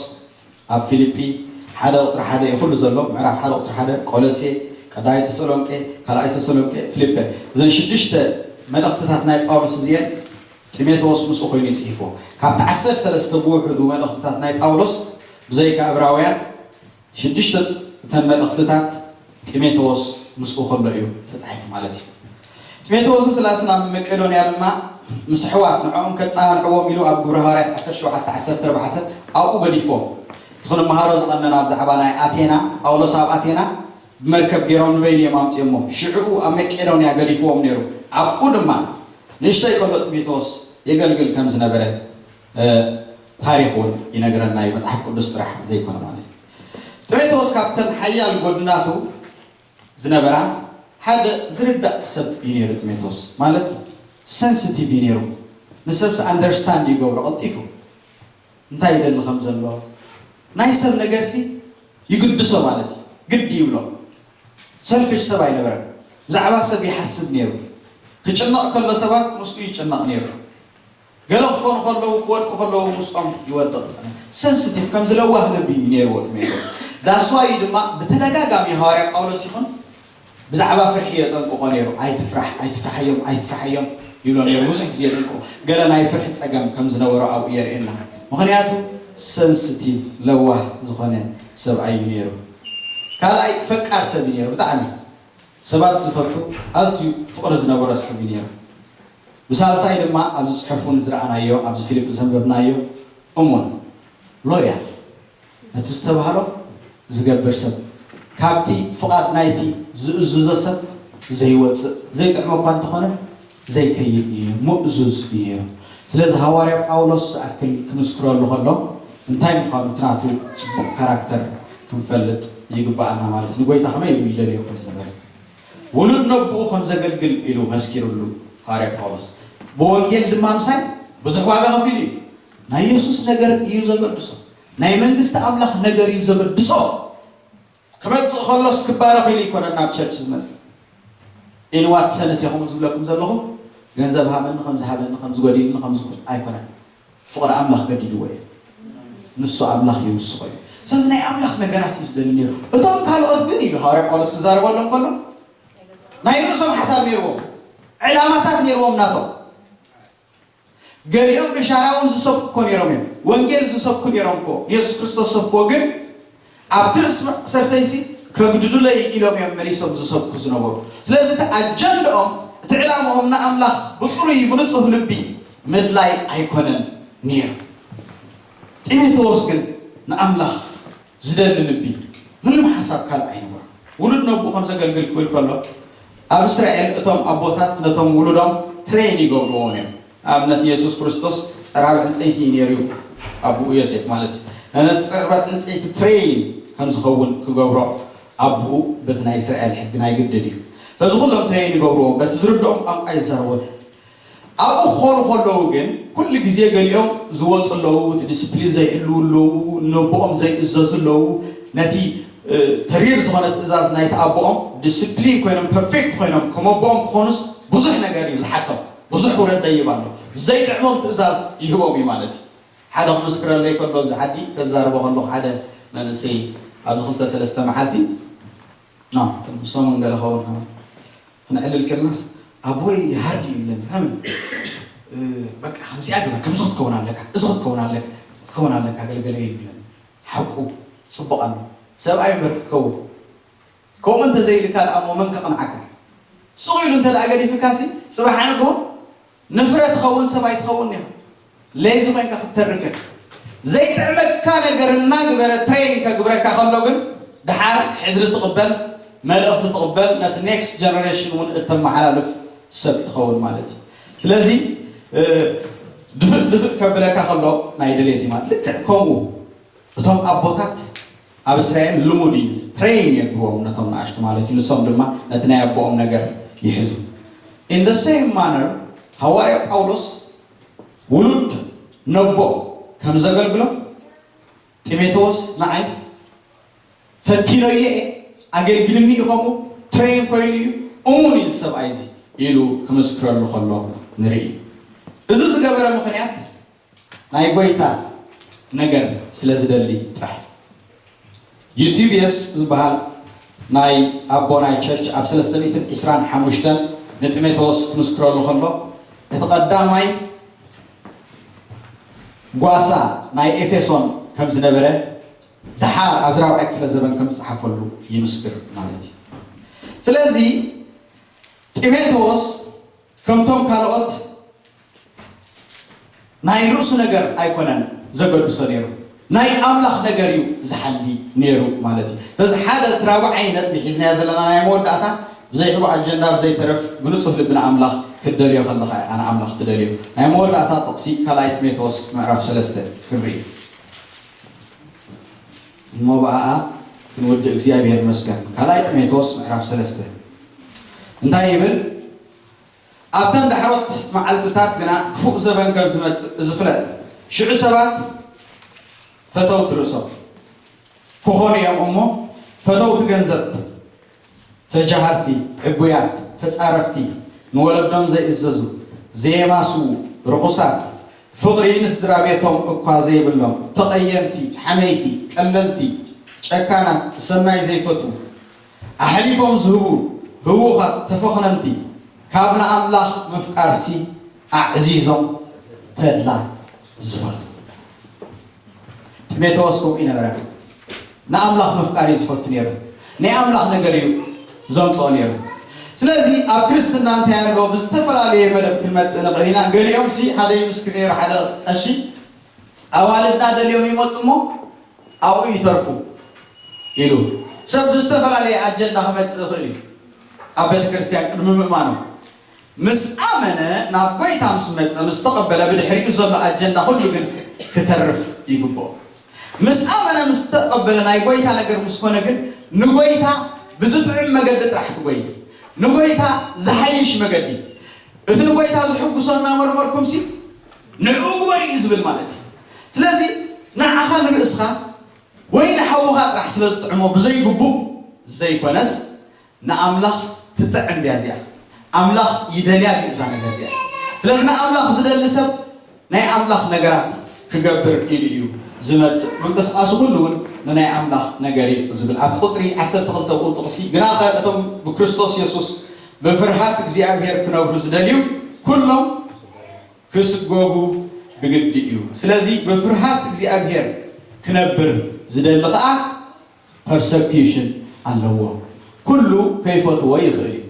ኣብ ፊልጲ ሓደ ቁጽሪ ሓደ እዩ ኩሉ ዘሎ። ምዕራፍ ሓደ ቁጽሪ ሓደ፣ ቆሎሴ፣ ቀዳማይ ተሰሎንቄ፣ ካልኣይ ተሰሎንቄ፣ ፊልጲ። እዘን ሽዱሽተ መልእኽትታት ናይ ጳውሎስ እዚአን ጢሞቴዎስ ምስኡ ኮይኑ ይጽሒፎ። ካብቲ ዓሰርተ ሰለስተ ብውሕዱ መልእኽትታት ናይ ጳውሎስ ብዘይካ ዕብራውያን ሽዱሽተ እተን መልእኽትታት ጢሞቴዎስ ምስኡ ከሎ እዩ ተጻሒፉ ማለት እዩ። ጢሞቴዎስን ስላስን ኣብ መቄዶንያ ድማ ምስ ኣሕዋት ንዕኦም ከጸናንዕዎም ኢሉ ኣብ ግብረ ሃዋርያት ዓሰርተ ሸውዓተ ዓሰርተ ኣርባዕተ ኣብኡ ገዲፎም። እቲ ክንመሃሮ ዝቐነና ብዛዕባ ናይ ኣቴና፣ ጳውሎስ ኣብ ኣቴና ብመርከብ ገይሮም ንበይኑ እዮም ኣምጺኦሞ። ሽዕኡ ኣብ መቄዶንያ ገዲፍዎም ነይሩ። ኣብኡ ድማ ንእሽተይ ከሎ ጢሞቴዎስ የገልግል ከም ዝነበረ ታሪኽ እውን ይነግረና እዩ፣ መጽሓፍ ቅዱስ ጥራሕ ዘይኮነ ማለት እዩ። ጢሞቴዎስ ካብተን ሓያል ጎድናቱ ዝነበራ ሓደ ዝርዳእ ሰብ እዩ ነይሩ። ጢሞቴዎስ ማለት ሰንስቲቭ እዩ ነይሩ። ንሰብሲ ኣንደርስታንድ ይገብሮ ቀልጢፉ፣ እንታይ ይደሊ ከም ዘሎ ናይ ሰብ ነገርሲ ይግድሶ ማለት እዩ። ግዲ ይብሎ። ሰልፊሽ ሰብ ኣይነበረን። ብዛዕባ ሰብ ይሓስብ ነይሩ። ክጭነቕ ከሎ ሰባት ምስኡ ይጭነቕ ነይሩ። ገለ ክኾኑ ከለዉ ክወድቁ ከለዉ ምስኦም ይወድቕ። ሰንስቲቭ ከም ዝለዋህ ልቢ እዩ ነይርዎ ጢሞቴዎስ። ዳስዋይ እዩ ድማ ብተደጋጋሚ ሃዋርያ ጳውሎስ ይኹን ብዛዕባ ፍርሒ የጠንቅቆ ነይሩ። ኣይትፍራሕ፣ ኣይትፍራሓዮም፣ ኣይትፍራሓዮም ይብሎ ነይሩ። ብዙሕ ግዜ የጠንቅቆ። ገለ ናይ ፍርሒ ጸገም ከም ዝነበሮ ኣብኡ የርእየና። ምኽንያቱ ሰንስቲቭ ለዋህ ዝኾነ ሰብኣይ እዩ ነይሩ። ካልኣይ ፈቃር ሰብ እዩ ነይሩ። ብጣዕሚ ሰባት ዝፈቱ ኣዝዩ ፍቕሪ ዝነበሮ ሰብ እዩ ነይሩ። ብሳልሳይ ድማ ኣብዚ ጽሑፉ ንዝረኣናዮ ኣብዚ ፊልጲ ዘንበብናዮ እሙን ሎያል ነቲ ዝተባህሎ ዝገብር ሰብ፣ ካብቲ ፍቓድ ናይቲ ዝእዝዞ ሰብ ዘይወጽእ፣ ዘይጥዕሞ እኳ እንተኾነ ዘይከይድ እዩ፣ ምእዙዝ እዩ ነይሩ። ስለዚ ሃዋርያ ጳውሎስ ዝኣክል ክምስክረሉ ከሎ እንታይ ምዃኑ እቲ ናቱ ጽቡቕ ካራክተር ክንፈልጥ ይግብኣና ማለት እዩ። ንጎይታ ከመይ ኢሉ ይደልዮ ከም ዝነበረ ውሉድ ነቦኡ ከም ዘገልግል ኢሉ መስኪሩሉ ሃዋርያ ጳውሎስ። ብወንጌል ድማ ምሳይ ብዙሕ ዋጋ ከፊሉ እዩ። ናይ የሱስ ነገር እዩ ዘገድሶ። ናይ መንግስቲ ኣምላኽ ነገር እዩ ዘገድሶ። ክመጽእ ከሎስ ክባረኽ ኢሉ ኣይኮነን ናብ ቸርች ዝመጽእ። ኢንዋት ሰንስ ኢኹም ዝብለኩም ዘለኹ ገንዘብ ሃበኒ፣ ከምዚ ሃበኒ፣ ከምዚ ጎዲልኒ፣ ከምዚ ኩን ኣይኮነን። ፍቕሪ ኣምላኽ ገዲድዎ እዩ። ንሱ ኣምላኽ ይውስኾ እዩ። ስለዚ ናይ ኣምላኽ ነገራት እዩ ዝደሊ ነይሩ። እቶም ካልኦት ግን ኢሉ ሃዋርያ ጳውሎስ ክዛረበሎም ከሎ ናይ ርእሶም ሓሳብ ነይርዎም፣ ዕላማታት ነይርዎም ናቶም። ገሊኦም እሻራ እውን ዝሰብኩ እኮ ነይሮም እዮም። ወንጌል ዝሰብኩ ነይሮም እኮ። የሱስ ክርስቶስ ሰብክዎ ግን ኣብቲ ርእሲ መእሰርተይሲ ከግድዱለይ ኢሎም እዮም መሊሶም ዝሰብኩ ዝነበሩ። ስለዚ እቲ ኣጀንድኦም፣ እቲ ዕላምኦም ንኣምላኽ ብጽሩይ ብንጹህ ልቢ ምድላይ ኣይኮነን ነይሩ። ጢሞቴዎስ ግን ንኣምላኽ ዝደሊ ልቢ፣ ምንም ሓሳብ ካልእ ኣይነበሮን። ውሉድ ነቦኡ ከም ዘገልግል ክብል ከሎ ኣብ እስራኤል እቶም ኣቦታት ነቶም ውሉዶም ትሬን ይገብርዎም እዮም። ኣብነት ንየሱስ ክርስቶስ ጸራብ ዕንጸይቲ እዩ ነይሩ ኣቦኡ ዮሴፍ ማለት እዩ። ነቲ ጸራብ ዕንጸይቲ ትሬን ከም ዝኸውን ክገብሮ ኣቦኡ በቲ ናይ እስራኤል ሕጊ ናይ ግድን እዩ። በዚ ኩሎም ትሬን ይገብርዎም፣ በቲ ዝርድኦም ቋንቋ ይዛረቡ። ኣብኡ ክኾኑ ከለዉ ግን ኩሉ ግዜ ገሊኦም ዝወፁ ኣለዉ፣ እቲ ዲስፕሊን ዘይሕልዉ ኣለዉ፣ ነቦኦም ዘይእዘዙ ኣለዉ። ነቲ ተሪር ዝኾነ ትእዛዝ ናይቲ ኣቦኦም ዲስፕሊን ኮይኖም ፐርፌክት ኮይኖም ከም ኣቦኦም ክኾኑስ ብዙሕ ነገር እዩ ዝሓቶም። ብዙሕ ውረድ ደይብ ኣሎ። ዘይጥዕሞም ትእዛዝ ይህቦም እዩ ማለት እዩ። ሓደ ክምስክረለይ ከሎ ኣብዚ ዓዲ ከዛርቦ ከለኹ ሓደ መንእሰይ ኣብዚ ክልተ ሰለስተ መዓልቲ ኖ ቅድሚ ሰሙን ገለ ኸውን ክነዕልል ከለናስ ኣቦይ ሃርድ እዩ ይብለኒ። ከመይ በቃ ከምዚኣ ግበር፣ ከምዚ ክትከውን ኣለካ፣ እዚ ክትከውን ኣለካ፣ ክትከውን ኣለካ ገለገለ እዩ ይብለኒ። ሓቁ ጽቡቕ ኣሎ። ሰብኣይ እምበር ክትከውን። ከምኡ እንተዘይልካ ደኣ እሞ መን ከቕንዓካ? ስቕ ኢሉ እንተ ደኣ ገዲፍካሲ፣ ጽባሕ ንግሆ ንፍረ ትኸውን ሰብ ኣይትኸውን ኢኻ። ሌዚ ኮይንካ ክትተርፍ ኢኻ። ዘይጥዕመካ ነገር እናግበረ ትሬን ከግብረካ ከሎ ግን፣ ደሓር ሕድሪ ትቕበል፣ መልእኽቲ ትቕበል፣ ነቲ ኔክስት ጀነሬሽን እውን እተመሓላልፍ ሰብ ትኸውን ማለት እዩ። ስለዚ፣ እ፣ ድፍእ ድፍእ ከብለካ ከሎ ናይ ድሌት እዩ ማለት። ልክዕ ከምኡ እቶም ኣቦታት ኣብ እስራኤል ልሙድ እዩ፣ ትሬን የግብሮም ነቶም ንኣሽቱ ማለት እዩ። ንሶም ድማ ነቲ ናይ ኣቦኦም ነገር ይሕዙ። In the same manner፣ ሃዋርያ ጳውሎስ ውሉድ ነቦ ከም ዘገልግሎ፣ ጢሞቴዎስ ንዓይ ፈቲነዮ እየ፣ ኣገልጊልኒ እዩ፣ ከምኡ ትሬን ኮይኑ እዩ፣ እሙን እዩ እዚ ሰብኣይ እዚ ኢሉ ክምስክረሉ ከሎ ንርኢ። እዚ ዝገበረ ምኽንያት ናይ ጎይታ ነገር ስለ ዝደሊ ጥራሕ። ዩሲቢየስ ዝበሃል ናይ ኣቦ ናይ ቸርች ኣብ ሰለስተ ሚእትን ዕስራን ሓሙሽተን ንጢሞቴዎስ ክምስክረሉ ከሎ፣ እቲ ቀዳማይ ጓሳ ናይ ኤፌሶን ከም ዝነበረ፣ ደሓር ኣብዚ ራብዓይ ክፍለ ዘበን ከም ዝጸሓፈሉ ይምስክር ማለት እዩ። ስለዚ ጢሞቴዎስ ከምቶም ካልኦት ናይ ርእሱ ነገር ኣይኮነን ዘገድሶ ነይሩ፣ ናይ ኣምላኽ ነገር እዩ ዝሓሊ ነይሩ ማለት እዩ። ስለዚ ሓደ እቲ ራብዓይ ነጥቢ ሒዝናዮ ዘለና ናይ መወዳእታ፣ ብዘይ ሕቡእ ኣጀንዳ፣ ብዘይ ተረፍ፣ ብንጹህ ልቢ ንኣምላኽ ክትደልዮ ከለኻ እያ ንኣምላኽ ትደልዮ። ናይ መወዳእታ ጥቕሲ ካልኣይ ጢሞቴዎስ ምዕራፍ ሰለስተ ክንርኢ። እሞ ብኣኣ ክንውድእ እግዚኣብሔር ይመስገን። ካልኣይ ጢሞቴዎስ ምዕራፍ ሰለስተ እንታይ ይብል? ኣብተን ዳሕሮት መዓልትታት ግና ክፉእ ዘበን ከም ዝመጽእ እዚ ፍለጥ። ሽዑ ሰባት ፈተውቲ ርእሶም ክኾኑ እዮም እሞ፣ ፈተውቲ ገንዘብ፣ ተጃሃርቲ፣ ዕቡያት፣ ተጻረፍቲ፣ ንወለዶም ዘይእዘዙ፣ ዘየማስዉ፣ ርኹሳት፣ ፍቕሪ ንስድራ ቤቶም እኳ ዘይብሎም፣ ተቐየምቲ፣ ሓመይቲ፣ ቀለልቲ፣ ጨካናት፣ ሰናይ ዘይፈትዉ፣ ኣሕሊፎም ዝህቡ፣ ህዉኻት፣ ተፈኽነንቲ፣ ካብ ንኣምላኽ ምፍቃርሲ ኣዕዚዞም ተድላ ዝፈትዉ። ጢሞቴዎስ ከምኡ ይነበረ። ንኣምላኽ ምፍቃር እዩ ዝፈቱ ነይሩ። ናይ ኣምላኽ ነገር እዩ ዘምጽኦ ነይሩ። ስለዚ ኣብ ክርስትና እንታይ ኣሎ? ብዝተፈላለየ መደብ ክንመጽእ ንኽእል ኢና። ገሊኦም ሲ ሓደ ይምስክር ነይሩ፣ ሓደ ቀሺ፣ ኣዋልድና ደልዮም ይመጹ እሞ ኣብኡ ይተርፉ ኢሉ። ሰብ ብዝተፈላለየ ኣጀንዳ ክመጽእ ይኽእል እዩ ኣብ ቤተ ክርስቲያን ቅድሚ ምእማኑ። ምስ ኣመነ፣ ናብ ጎይታ ምስ መጸ፣ ምስ ተቐበለ፣ ብድሕሪኡ ዘሎ ኣጀንዳ ኩሉ ግን ክተርፍ ይግብኦ። ምስ ኣመነ፣ ምስ ተቐበለ፣ ናይ ጎይታ ነገር ምስ ኮነ ግን ንጎይታ ብዝጥዕም መገዲ ጥራሕ ክጎይ፣ ንጎይታ ዝሓይሽ መገዲ፣ እቲ ንጎይታ ዝሕጉሶ እናመርመርኩምሲ ንዕኡ ግበሩ እዩ ዝብል ማለት እዩ። ስለዚ ንዓኻ ንርእስኻ ወይ ንሓውኻ ጥራሕ ስለ ዝጥዕሞ ብዘይግቡእ ዘይኮነስ ንኣምላኽ ትጥዕም ድያ እዚኣ? ኣምላኽ ይደልያ ድዩ እዛ ነገር እዚኣ? ስለዚ ንኣምላኽ ዝደሊ ሰብ ናይ ኣምላኽ ነገራት ክገብር ኢሉ እዩ ዝመጽእ። ምንቅስቃሱ ኩሉ እውን ንናይ ኣምላኽ ነገር እዩ ዝብል። ኣብ ቁጽሪ ዓሰርተ ክልተ ብኡ ጥቕሲ፣ ግናኸ እቶም ብክርስቶስ የሱስ ብፍርሃት እግዚኣብሔር ክነብሩ ዝደልዩ ኩሎም ክስጎጉ ብግዲ እዩ። ስለዚ ብፍርሃት እግዚኣብሔር ክነብር ዝደሊ ኸኣ ፐርሰኪዩሽን ኣለዎ። ኩሉ ከይፈትዎ ይኽእል እዩ።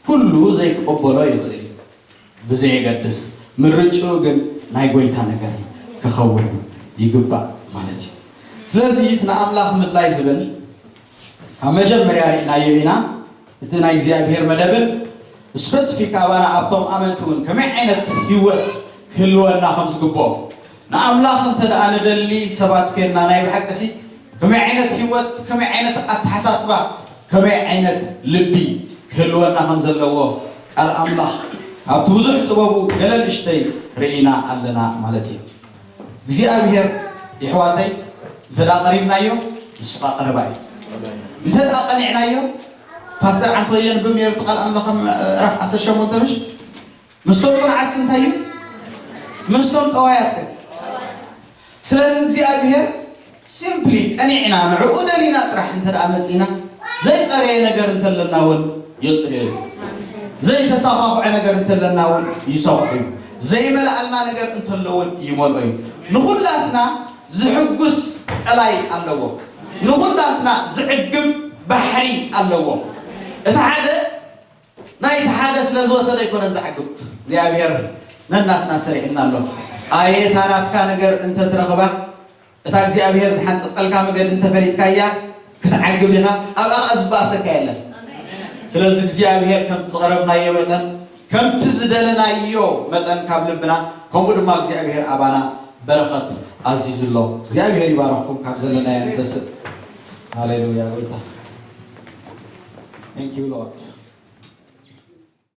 ኩሉ ዘይክቕበሎ ይኽእል እዩ። ብዘየገድስ ምርጭኡ ግን ናይ ጎይታ ነገር ክኸውን ይግባእ ማለት እዩ። ስለዚ እቲ ንኣምላኽ ምድላይ ዝብል ኣብ መጀመርያ ርኢናዮ ኢና። እቲ ናይ እግዚኣብሔር መደብን ስፐሲፊክ ኣባና ኣብቶም ኣመንቲ እውን ከመይ ዓይነት ህይወት ክህልወና ከም ዝግብኦ ንኣምላኽ እንተ ደኣ ንደሊ ሰባት ኮይንና ናይ ብሓቂ ሲ ከመይ ዓይነት ህይወት፣ ከመይ ዓይነት ኣተሓሳስባ፣ ከመይ ዓይነት ልቢ ክህልወና ከም ዘለዎ ቃል ኣምላኽ ካብቲ ብዙሕ ጥበቡ ገለ ንእሽተይ ርኢና ኣለና ማለት እዩ። እግዚኣብሔር ይሕዋተይ እንተ ደኣ ቀሪብናዮ ንሱ ኸኣ ቀረባ እዩ። እንተ ደኣ ቀኒዕናዮ ፓስተር ዓንተወየ የንብብ ነይሩ እቲ ቃል ኣምላኽ ምዕራፍ ዓሰርተ ሸሞንተ ምሽ ምስቶም ቅኑዓት እንታይ እዩ? ምስቶም ጠዋያት ከ? ስለዚ እግዚኣብሔር ሲምፕሊ ቀኒዕና ንዕኡ ደሊና ጥራሕ እንተ ደኣ መጺና ዘይጸረየ ነገር እንተለና እውን የጽርዮ እዩ። ዘይተሳኻኽዐ ነገር እንተለና እውን ይሰኽዖ እዩ። ዘይመልኣልና ነገር እንተሎ እውን ይመልኦ እዩ። ንኹላትና ዝሕጉስ ቀላይ ኣለዎ። ንኹላትና ዝዕግብ ባሕሪ ኣለዎ። እቲ ሓደ ናይቲ ሓደ ስለ ዝወሰደ ኣይኮነን ዝዓግብ። እግዚኣብሔር ነናትና ሰሪሕና ኣሎ። ኣየ እታ ናትካ ነገር እንተትረኽባ፣ እታ እግዚኣብሔር ዝሓንጸጸልካ መገዲ እንተፈሊጥካያ ክትዓግብ ኢኻ። ኣብኣ ኸኣ ዝበኣሰካ የለን። ስለዚ እግዚኣብሔር ከምቲ ዝቐረብናዮ መጠን፣ ከምቲ ዝደለናዮ መጠን ካብ ልብና፣ ከምኡ ድማ እግዚኣብሔር ኣባና በረኸት ኣዚዙ ኣሎ። እግዚኣብሔር ይባርኽኩም። ካብ ዘለናዮ ንተስእ። ሃሌሉያ ጎይታ። Thank you Lord.